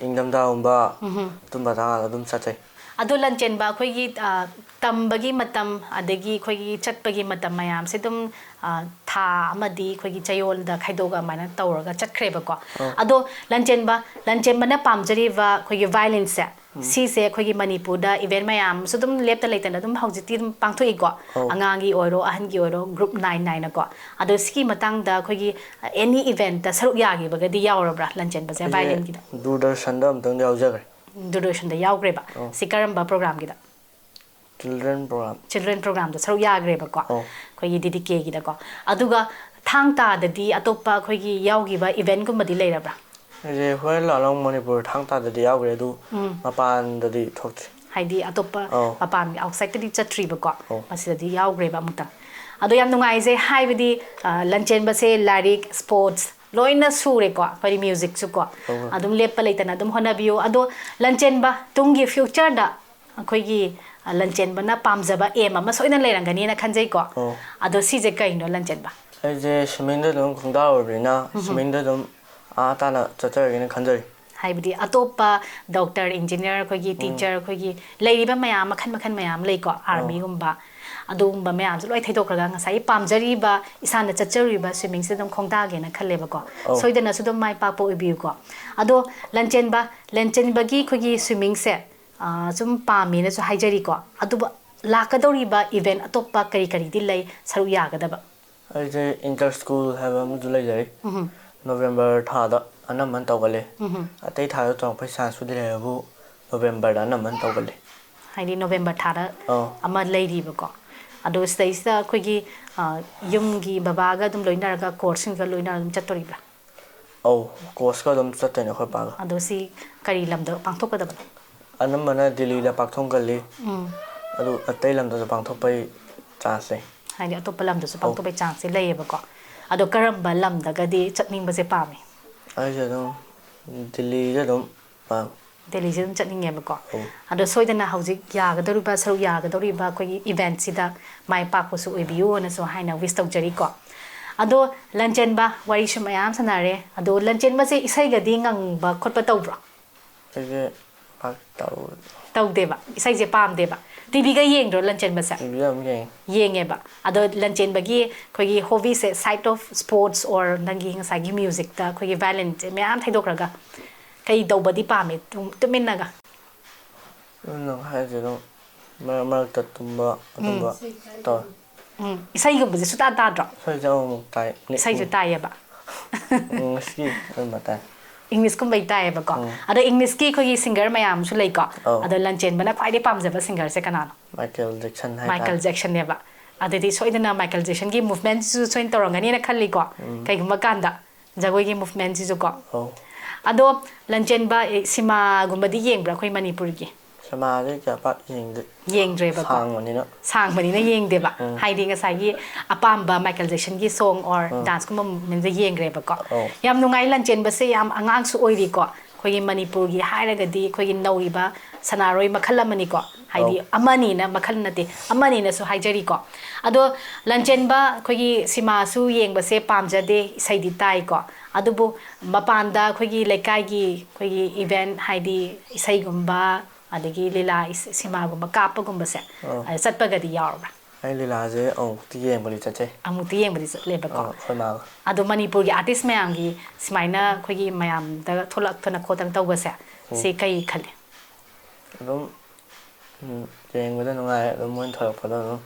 ꯏꯪꯊꯝꯊꯥꯒꯨꯝꯕ ꯎꯝꯍꯨꯝ꯫ ꯑꯗꯨꯝꯕ ꯇꯔꯥꯗ ꯑꯗꯨꯝ ꯆꯠꯆꯩ꯫ ꯑꯗꯣ ꯂꯟꯆꯦꯟꯕ, ꯑꯩꯈꯣꯏꯒꯤ, ꯑ, ꯇꯝꯕꯒꯤ ꯃꯇꯝ ꯑꯗꯒꯤ ꯑꯩꯈꯣꯏꯒꯤ ꯆꯠꯄꯒꯤ ꯃꯇꯝ ꯃꯌꯥꯝꯁꯦ ꯑꯗꯨꯝ, ꯑ, ꯊꯥ ꯑꯃꯗꯤ ꯑꯩꯈꯣꯏꯒꯤ ꯆꯌꯣꯜꯗ ꯈꯥꯏꯗꯣꯛꯑꯒ ꯑꯗꯨꯃꯥꯏꯅ ꯇꯧꯔꯒ ꯆꯠꯈ꯭ꯔꯦꯕꯀꯣ꯫ ꯑꯧ꯫ ꯑꯗꯣ ꯂꯟꯆꯦꯟꯕ, ꯂꯟꯆꯦꯟꯕꯅ ꯄꯥꯝꯖꯔꯤꯕ ꯑꯩꯈꯣꯏꯒꯤ violinꯁꯦ, ꯎꯝ꯫ ꯁꯤꯁꯦ ꯑꯩꯈꯣꯏꯒꯤ ꯃꯅꯤꯄꯨꯔꯗ event ꯃꯌꯥꯝꯁꯨ ꯑꯗꯨꯝ ꯂꯦꯞꯇ ꯂꯩꯇꯅ ꯑꯗꯨꯝ ꯍꯧꯖꯤꯛꯇꯤ ꯑꯗꯨꯝ ꯄꯥꯡꯊꯣꯛꯏꯀꯣ꯫ ꯑꯧ꯫ ꯑꯉꯥꯡꯒꯤ ꯑꯣꯏꯔꯣ, ꯑꯍꯟꯒꯤ ꯑꯣꯏꯔꯣ, group ꯅꯥꯏ ꯅꯥꯏꯅꯀꯣ꯫ ꯑꯗꯣ ꯁꯤꯒꯤ ꯃꯇꯥꯡꯗ ꯑꯩꯈꯣꯏꯒꯤ any eventꯇ ꯁꯔꯨꯛ ꯌꯥꯈꯤꯕꯒꯗꯤ ꯌꯥꯎꯔꯕ꯭ꯔꯥ ꯂꯟꯆꯦꯟꯕꯁꯦ ꯑꯩꯁꯦ violinꯒꯤꯗ? ꯗꯨꯔꯗꯔꯁꯟꯗ ꯑꯃꯨꯛꯇꯪꯗꯤ ꯌꯥꯎꯖꯈ꯭ꯔꯦ꯫ ꯗꯨꯔꯗꯔꯁꯟꯗ ꯌꯥꯎꯈ꯭ꯔꯦꯕ꯫ ꯑꯧ꯫ ꯁꯤ ꯀꯔꯝꯕ programꯒꯤꯗ? Children program꯫ Children programꯗ ꯁꯔꯨꯛ ꯌꯥꯈ꯭ꯔꯦꯕꯀꯣ꯫ ꯑꯧ꯫ ꯑꯩꯈꯣꯏꯒꯤ ꯗꯤ ꯗꯤ ꯀꯦꯒꯤꯗꯀꯣ꯫ ꯑꯗꯨꯒ ꯊꯥꯡ ꯇꯥꯗꯗꯤ ꯑꯇꯣꯞꯄ ꯑꯩꯈꯣꯏꯒꯤ ꯌꯥꯎꯈꯤꯕ eventꯀꯨꯝꯕꯗꯤ ꯂꯩꯔꯕ꯭ꯔꯥ? ꯑꯩꯁꯦ ꯍꯣꯔꯦꯟ ꯂꯥꯛꯂꯣꯡ ꯃꯅꯤꯄꯨꯔ ꯊꯥꯡ ꯇꯥꯗꯗꯤ ꯌꯥꯎꯈ꯭ꯔꯦ, ꯑꯗꯨ ꯎꯝ꯫ ꯃꯄꯥꯟꯗꯗꯤ ꯊꯣꯛꯇ꯭ꯔꯤ꯫ ꯍꯥꯏꯗꯤ ꯑꯇꯣꯞꯄ ꯑꯧ꯫ ꯃꯄꯥꯟꯒꯤ outsideꯇꯗꯤ ꯆꯠꯇ꯭ꯔꯤꯕꯀꯣ꯫ ꯑꯧ꯫ ꯃꯁꯤꯗꯗꯤ ꯌꯥꯎꯈ꯭ꯔꯦꯕ ꯑꯃꯨꯛꯇꯪ꯫ ꯑꯗꯣ ꯌꯥꯝ ꯅꯨꯡꯉꯥꯏꯖꯩ, ꯍꯥꯏꯕꯗꯤ, ꯑ, ꯂꯟꯆꯦꯟꯕꯁꯦ ꯂꯥꯏꯔꯤꯛ, sports ꯂꯣꯏꯅ ꯁꯨꯔꯦꯀꯣ, ꯑꯩꯈꯣꯏꯗꯤ musicꯁꯨꯀꯣ꯫ ꯑꯧ꯫ ꯑꯗꯨꯝ ꯂꯦꯞꯄ ꯂꯩꯇꯅ ꯑꯗꯨꯝ ꯍꯣꯠꯅꯕꯤꯌꯨ꯫ ꯑꯗꯣ ꯂꯟꯆꯦꯟꯕ, ꯇꯨꯡꯒꯤ futureꯗ ꯑꯩꯈꯣꯏꯒꯤ, ꯑ, ꯂꯟꯆꯦꯟꯕꯅ ꯄꯥꯝꯖꯕ aim ꯑꯃ ꯁꯣꯏꯗꯅ ꯂꯩꯔꯝꯒꯅꯤꯅ ꯈꯟꯖꯩꯀꯣ꯫ ꯑꯣ꯫ ꯑꯗꯣ ꯁꯤꯁꯦ ꯀꯩꯅꯣ ꯂꯟꯆꯦꯟꯕ? ꯑꯩꯁꯦ swimmingꯗ ꯑꯗꯨꯝ ꯈꯣꯡꯗꯥꯔꯨꯔꯕꯅꯤꯅ, ꯎꯝꯍꯨꯝ꯫ Swimmingꯗ ꯑꯗꯨꯝ ꯑꯥ ꯇꯥꯅ ꯆꯠꯆꯔꯒꯦꯅ ꯈꯟꯖꯔꯤ꯫ ꯍꯥꯏꯕꯗꯤ ꯑꯇꯣꯞꯄ doctor, engineer, ꯑꯩꯈꯣꯏꯒꯤ ꯎꯝ꯫ Teacher, ꯑꯩꯈꯣꯏꯒꯤ ꯂꯩꯔꯤꯕ ꯃꯌꯥꯝ, ꯃꯈꯜ ꯃꯈꯜ ꯃꯌꯥꯝ ꯂꯩꯀꯣ, ꯑꯧ꯫ Armyꯒꯨꯝꯕ, ꯑꯗꯨꯒꯨꯝꯕ ꯃꯌꯥꯝꯁꯨ ꯂꯣꯏ ꯊꯩꯗꯣꯛꯈ꯭ꯔꯒ ꯉꯁꯥꯏꯒꯤ ꯄꯥꯝꯖꯔꯤꯕ, ꯏꯁꯥꯅ ꯆꯠꯆꯔꯨꯔꯤꯕ swimmingꯁꯤꯗ ꯑꯗꯨꯝ ꯈꯣꯡꯗꯥꯒꯦꯅ ꯈꯜꯂꯦꯕꯀꯣ꯫ ꯑꯧ꯫ ꯁꯣꯏꯗꯅꯁꯨ ꯑꯗꯨꯝ ꯃꯥꯏ ꯄꯥꯛꯄ ꯑꯣꯏꯕꯤꯌꯨꯀꯣ꯫ ꯑꯗꯣ ꯂꯟꯆꯦꯟꯕ, ꯂꯟꯆꯦꯟꯕꯒꯤ ꯑꯩꯈꯣꯏꯒꯤ swimmingꯁꯦ, ꯑ, ꯁꯨꯝ ꯄꯥꯝꯃꯦꯅꯁꯨ ꯍꯥꯏꯖꯔꯤꯀꯣ꯫ ꯑꯗꯨꯕꯨ ꯂꯥꯛꯀꯗꯧꯔꯤꯕ event ꯑꯇꯣꯞꯄ ꯀꯔꯤ ꯀꯔꯤꯗꯤ ꯂꯩ ꯁꯔꯨꯛ ꯌꯥꯒꯗꯕ? ꯑꯩꯁꯦ inter school ꯍꯥꯏꯕ ꯑꯃꯁꯨ ꯂꯩꯖꯔꯤ꯫ ꯎꯝꯍꯨꯝ꯫ ꯅꯣꯕꯦꯝꯕꯔ ꯊꯥꯗ ꯑꯅꯝꯕꯅ ꯇꯧꯒꯜꯂꯤ꯫ ꯎꯝꯍꯨꯝ꯫ ꯑꯇꯩ ꯊꯥꯗ ꯇꯧꯔꯛꯄꯩ ꯆꯥꯟꯁꯄꯨꯗꯤ ꯂꯩ, ꯑꯗꯨꯕꯨ ꯅꯣꯕꯦꯝꯕꯔꯗ ꯑꯅꯝꯕꯅ ꯇꯧꯒꯜꯂꯤ꯫ ꯍꯥꯏꯗꯤ ꯅꯣꯕꯦꯝꯕꯔ ꯊꯥꯗ ꯑꯧ꯫ ꯑꯃ ꯂꯩꯔꯤꯕꯀꯣ꯫ ꯑꯗꯣ ꯁꯤꯗꯩꯁꯤꯗ ꯑꯩꯈꯣꯏꯒꯤ ꯑ, ꯌꯨꯝꯒꯤ ꯕꯕꯥꯒ ꯑꯗꯨꯝ ꯂꯣꯏꯅꯔꯒ ꯀꯣꯔꯁꯁꯤꯡꯒ ꯂꯣꯏꯅꯔꯒ ꯑꯗꯨꯝ ꯆꯠꯇꯣꯔꯤꯕ꯭ꯔꯥ? ꯑꯧ, ꯀꯣꯔꯁꯀ ꯑꯗꯨꯝ ꯆꯠꯇꯣꯏꯅꯦ ꯑꯩꯈꯣꯏ ꯄꯥꯒ꯫ ꯑꯗꯣ ꯁꯤ ꯀꯔꯤ ꯂꯝꯗ ꯄꯥꯡꯊꯣꯛꯀꯗꯕꯅꯣ? ꯑꯅꯝꯕꯅ ꯗꯤꯜꯂꯤꯗ ꯄꯥꯡꯊꯣꯛꯀꯜꯂꯤ꯫ ꯎꯝ꯫ ꯑꯗꯨ ꯑꯇꯩ ꯂꯝꯗꯁꯨ ꯄꯥꯡꯊꯣꯛꯄꯩ ꯆꯥꯟꯁ ꯂꯩ꯫ ꯍꯥꯏꯗꯤ ꯑꯇꯣꯞꯄ ꯂꯝꯗꯁꯨ ꯑꯧ꯫ ꯄꯥꯡꯊꯣꯛꯄꯩ ꯆꯥꯟꯁꯁꯦ ꯂꯩꯌꯦꯕꯀꯣ꯫ ꯑꯗꯣ ꯀꯔꯝꯕ ꯂꯝꯗꯒꯗꯤ ꯆꯠꯅꯤꯡꯕꯁꯦ ꯄꯥꯝꯃꯤ? ꯑꯩꯁꯦ ꯑꯗꯨꯝ ꯗꯤꯜꯂꯤꯁꯦ ꯑꯗꯨꯝ ꯄꯥꯝꯃꯤ꯫ ꯗꯦꯜꯂꯤꯁꯦ ꯑꯗꯨꯝ ꯆꯠꯅꯤꯡꯉꯦꯕꯀꯣ꯫ ꯑꯧ꯫ ꯑꯗꯣ ꯁꯣꯏꯗꯅ ꯍꯧꯖꯤꯛ ꯌꯥꯒꯗꯧꯔꯤꯕ, ꯁꯔꯨꯛ ꯌꯥꯒꯗꯧꯔꯤꯕ ꯑꯩꯈꯣꯏꯒꯤ ꯏꯚꯦꯟꯠꯁꯤꯗ ꯃꯥꯏ ꯄꯥꯛꯄꯁꯨ ꯑꯣꯏꯕꯤꯌꯨꯅꯁꯨ ꯍꯥꯏꯅ ꯋꯤꯁ ꯇꯧꯖꯔꯤꯀꯣ꯫ ꯑꯗꯣ ꯂꯟꯆꯦꯟꯕ, ꯋꯥꯔꯤꯁꯨ ꯃꯌꯥꯝ ꯁꯥꯟꯅꯔꯦ꯫ ꯑꯗꯣ ꯂꯟꯆꯦꯟꯕꯁꯦ ꯏꯁꯩꯒꯗꯤ ꯉꯪꯕ ꯈꯣꯠꯄ ꯇꯧꯕ꯭ꯔꯣ? ꯑꯩꯁꯦ ꯄꯥꯛ ꯇꯧ ꯇꯧꯗꯦꯕ, ꯏꯁꯩꯁꯦ ꯄꯥꯝꯗꯦꯕ꯫ ꯇꯤꯚꯤꯒ ꯌꯦꯡꯗ꯭ꯔꯣ ꯂꯟꯆꯦꯟꯕꯁꯦ? ꯇꯤꯚꯤꯗ ꯑꯗꯨꯝ ꯌꯦꯡꯉꯤ꯫ ꯌꯦꯡꯉꯦꯕ꯫ ꯑꯗꯣ ꯂꯟꯆꯦꯟꯕꯒꯤ ꯑꯩꯈꯣꯏꯒꯤ ꯍꯣꯕꯤꯁꯦ, side of sports or ꯅꯪꯒꯤ ꯉꯁꯥꯏꯒꯤ ꯃ꯭ꯌꯨꯖꯤꯛꯇ ꯑꯩꯈꯣꯏꯒꯤ ꯚꯥꯏꯂꯦꯟꯁꯦ ꯃꯌꯥꯝ ꯊꯩꯗꯣꯛꯈ꯭ꯔꯒ ꯀꯩ ꯇꯧꯕꯗꯤ ꯄꯥꯝꯃꯤ ꯇꯨꯝ- ꯇꯨꯃꯤꯟꯅꯒ? ꯑꯗꯨꯝ ꯅꯪ ꯍꯥꯏꯔꯤꯁꯦ ꯑꯗꯨꯝ ꯃꯔꯛ ꯃꯔꯛꯇ ꯇꯨꯝꯕ ꯑꯗꯨꯝꯕ ꯇꯧꯋꯦ꯫ ꯎꯝ, ꯏꯁꯩꯒꯨꯝꯕꯁꯦ ꯁꯨꯇꯥ ꯇꯥꯗ꯭ꯔꯣ? ꯏꯁꯩꯁꯦ ꯑꯃꯨꯛ ꯑꯃꯨꯛ ꯇꯥꯏ꯫ ꯅꯤ- ꯏꯁꯩꯁꯨ ꯎꯝ, ꯇꯥꯏꯌꯦꯕ꯫ ꯏꯪꯂꯤꯁꯀꯤ ꯑꯗꯨꯝꯕ ꯇꯥꯏ꯫ ꯏꯪꯂꯤꯁꯀꯨꯝꯕꯩ ꯇꯥꯏꯌꯦꯕꯀꯣ꯫ ꯎꯝ꯫ ꯑꯗꯣ ꯏꯪꯂꯤꯁꯀꯤ ꯑꯩꯈꯣꯏꯒꯤ ꯁꯤꯡꯒꯔ ꯃꯌꯥꯝ ꯑꯃꯁꯨ ꯂꯩꯀꯣ꯫ ꯑꯧ꯫ ꯑꯗꯣ ꯂꯟꯆꯦꯟꯕꯅ ꯈ꯭ꯋꯥꯏꯗꯩ ꯄꯥꯝꯖꯕ ꯁꯤꯡꯒꯔꯁꯦ ꯀꯅꯥꯅꯣ? ꯃꯥꯏꯀꯦꯜ ꯖꯦꯛꯁꯟ ꯍꯥꯏꯇꯥꯔꯦ꯫ ꯃꯥꯏꯀꯦꯜ ꯖꯦꯛꯁꯟꯅꯦꯕ꯫ ꯑꯗꯨꯗꯤ ꯁꯣꯏꯗꯅ ꯃꯥꯏꯀꯦꯜ ꯖꯦꯛꯁꯟꯒꯤ ꯃꯨꯚꯃꯦꯟꯠꯁꯨ ꯁꯣꯏꯅ ꯇꯧꯔꯝꯒꯅꯤꯅ ꯈꯜꯂꯤꯀꯣ꯫ ꯎꯝ꯫ ꯀꯩꯒꯨꯝꯕ ꯀꯥꯟꯗ ꯖꯒꯣꯏꯒꯤ ꯃꯨꯚꯃꯦꯟꯠꯁꯤꯁꯨꯀꯣ꯫ ꯑꯧ꯫ ꯑꯗꯣ ꯂꯟꯆꯦꯟꯕ, ꯑꯦ, ꯁꯤꯃꯥꯒꯨꯝꯕꯗꯤ ꯌꯦꯡꯕ꯭ꯔꯥ ꯑꯩꯈꯣꯏ ꯃꯅꯤꯄꯨꯔꯒꯤ? ꯁꯤꯃꯥꯁꯦ ꯀꯌꯥ ꯄꯥꯛ ꯌꯦꯡꯗꯦ꯫ ꯌꯦꯡꯗ꯭ꯔꯦꯕꯀꯣ꯫ ꯁꯥꯡꯕꯅꯤꯅ꯫ ꯁꯥꯡꯕꯅꯤꯅ ꯌꯦꯡꯗꯦꯕ꯫ ꯎꯝ꯫ ꯍꯥꯏꯗꯤ ꯉꯁꯥꯏꯒꯤ ꯑꯄꯥꯝꯕ ꯃꯥꯏꯀꯦꯜ ꯖꯦꯛꯁꯟꯒꯤ ꯁꯣꯡ ꯑꯣꯔ ꯎꯝ꯫ ꯗꯥꯟꯁꯀꯨꯝꯕ ꯃꯨꯚꯃꯦꯟꯠꯁꯦ ꯌꯦꯡꯈ꯭ꯔꯦꯕꯀꯣ꯫ ꯑꯧ꯫ ꯌꯥꯝ ꯅꯨꯡꯉꯥꯏ, ꯂꯟꯆꯦꯟꯕꯁꯦ ꯌꯥꯝ ꯑꯉꯥꯡꯁꯨ ꯑꯣꯏꯔꯤꯀꯣ꯫ ꯑꯩꯈꯣꯏꯒꯤ ꯃꯅꯤꯄꯨꯔꯒꯤ ꯍꯥꯏꯔꯒꯗꯤ ꯑꯩꯈꯣꯏꯒꯤ ꯅꯧꯔꯤꯕ ꯁꯅꯥꯔꯣꯏ ꯃꯈꯜ ꯑꯃꯅꯤꯀꯣ꯫ ꯍꯥꯏꯗꯤ ꯑꯧ꯫ ꯑꯃꯅꯤꯅ ꯃꯈꯜ ꯅꯠꯇꯦ, ꯑꯃꯅꯤꯅꯁꯨ ꯍꯥꯏꯖꯔꯤꯀꯣ꯫ ꯑꯗꯣ ꯂꯟꯆꯦꯟꯕ ꯑꯩꯈꯣꯏꯒꯤ ꯁꯤꯃꯥꯁꯨ ꯌꯦꯡꯕꯁꯦ ꯄꯥꯝꯖꯗꯦ, ꯏꯁꯩꯗꯤ ꯇꯥꯏꯀꯣ꯫ ꯑꯗꯨꯕꯨ ꯃꯄꯥꯟꯗ ꯑꯩꯈꯣꯏꯒꯤ ꯂꯩꯀꯥꯏꯒꯤ ꯑꯩꯈꯣꯏꯒꯤ ꯏꯚꯦꯟꯠ ꯍꯥꯏꯗꯤ ꯏꯁꯩꯒꯨꯝꯕ ꯑꯗꯒꯤ ꯂꯤꯂꯥ ꯏꯁ-, ꯁꯤꯃꯥꯒꯨꯝꯕ ꯀꯥꯞꯄꯒꯨꯝꯕꯁꯦ, ꯑꯧ꯫ ꯑꯗ ꯆꯠꯄꯒꯗꯤ ꯌꯥꯎꯔꯕ꯭ꯔꯥ? ꯑꯩ ꯂꯤꯂꯥꯁꯦ ꯑꯃꯨꯛꯇꯤ ꯌꯦꯡꯕꯗꯤ ꯆꯠꯆꯩ꯫ ꯑꯃꯨꯛꯇꯤ ꯌꯦꯡꯕꯗꯤ ꯆꯠꯂꯦꯕꯀꯣ꯫ ꯑꯧ, ꯑꯩꯈꯣꯏ ꯃꯥꯒ꯫ ꯑꯗꯣ ꯃꯅꯤꯄꯨꯔꯒꯤ ꯑꯥꯔꯇꯤꯁ ꯃꯌꯥꯝꯒꯤ ꯁꯨꯃꯥꯏꯅ ꯑꯩꯈꯣꯏꯒꯤ ꯃꯌꯥꯝꯗ ꯊꯣꯛꯂꯛꯇꯅ ꯈꯣꯠꯇꯅ ꯇꯧꯕꯁꯦ, ꯎꯝ꯫ ꯁꯤ ꯀꯩ ꯈꯜꯂꯤ? ꯑꯗꯨꯝ ꯎꯝ, ꯌꯦꯡꯕꯗ ꯅꯨꯡꯉꯥꯏ꯫ ꯑꯗꯨꯝ ꯃꯣꯏꯅ ꯊꯣꯛꯂꯛꯄꯗ ꯑꯗꯨꯝ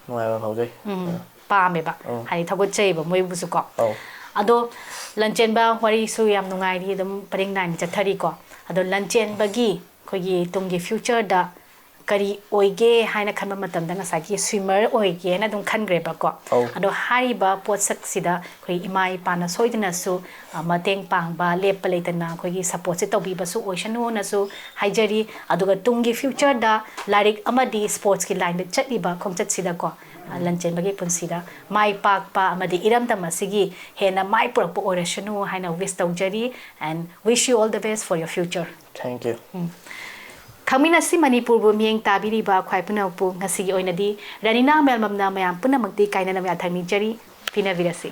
ꯅꯨꯡꯉꯥꯏꯕ ꯐꯥꯎꯖꯩ꯫ ꯎꯝ, ꯄꯥꯝꯃꯦꯕ꯫ ꯑꯧ꯫ ꯍꯥꯏꯗꯤ ꯊꯥꯒꯠꯆꯩꯕ ꯃꯣꯏꯕꯨꯁꯨꯀꯣ꯫ ꯑꯧ꯫ ꯑꯗꯣ ꯂꯟꯆꯦꯟꯕ, ꯋꯥꯔꯤꯁꯨ ꯌꯥꯝ ꯅꯨꯡꯉꯥꯏꯔꯤ, ꯑꯗꯨꯝ ꯄꯔꯤꯡ ꯅꯥꯏꯅ ꯆꯠꯊꯔꯤꯀꯣ꯫ ꯑꯗꯣ ꯂꯟꯆꯦꯟꯕꯒꯤ ꯑꯩꯈꯣꯏꯒꯤ ꯇꯨꯡꯒꯤ future ꯗ ꯀꯔꯤ ꯑꯣꯏꯒꯦ ꯍꯥꯏꯅ ꯈꯟꯕ ꯃꯇꯝꯗ ꯉꯁꯥꯏꯒꯤ swimmer ꯑꯣꯏꯒꯦꯅ ꯑꯗꯨꯝ ꯈꯟꯈ꯭ꯔꯦꯕꯀꯣ꯫ ꯑꯧ꯫ ꯑꯗꯣ ꯍꯥꯏꯔꯤꯕ ꯄꯣꯠꯁꯛꯁꯤꯗ ꯑꯩꯈꯣꯏ ꯏꯃꯥ ꯏꯄꯥꯅ ꯁꯣꯏꯗꯅꯁꯨ, ꯑ, ꯃꯇꯦꯡ ꯄꯥꯡꯕ, ꯂꯦꯞꯄ ꯂꯩꯇꯅ ꯑꯩꯈꯣꯏꯒꯤ support ꯁꯦ ꯇꯧꯕꯤꯕꯁꯨ ꯑꯣꯏꯁꯅꯨꯅꯁꯨ ꯍꯥꯏꯖꯔꯤ꯫ ꯑꯗꯨꯒ ꯇꯨꯡꯒꯤ future ꯗ ꯂꯥꯏꯔꯤꯛ ꯑꯃꯗꯤ sports ꯀꯤ line ꯗ ꯆꯠꯂꯤꯕ ꯈꯣꯡꯆꯠꯁꯤꯗꯀꯣ, ꯑ, ꯂꯟꯆꯦꯟꯕꯒꯤ ꯄꯨꯟꯁꯤꯗ ꯃꯥꯏ ꯄꯥꯛꯄ ꯑꯃꯗꯤ ꯏꯔꯝꯗꯝ ꯑꯁꯤꯒꯤ ꯍꯦꯟꯅ ꯃꯥꯏ ꯄꯨꯔꯛꯄ ꯑꯣꯏꯔꯁꯅꯨ ꯍꯥꯏꯅ wish ꯇꯧꯖꯔꯤ, and wish you all the best for your future. Thank you. ꯈꯪꯃꯤꯟꯅꯁꯤ ꯃꯅꯤꯄꯨꯔꯕꯨ ꯃꯤꯠꯌꯦꯡ ꯇꯥꯕꯤꯔꯤꯕ ꯈ꯭ꯋꯥꯏ ꯄꯨꯝꯅꯃꯛꯄꯨ ꯉꯁꯤꯒꯤ ꯑꯣꯏꯅꯗꯤ ꯔꯅꯤꯅꯥ ꯃꯦꯜꯃꯝꯅ ꯃꯌꯥꯝ ꯄꯨꯝꯅꯃꯛꯇꯤ ꯀꯥꯏꯅꯅꯕ ꯌꯥꯊꯪ ꯅꯤꯖꯔꯤ꯫ ꯄꯤꯅꯕꯤꯔꯁꯤ꯫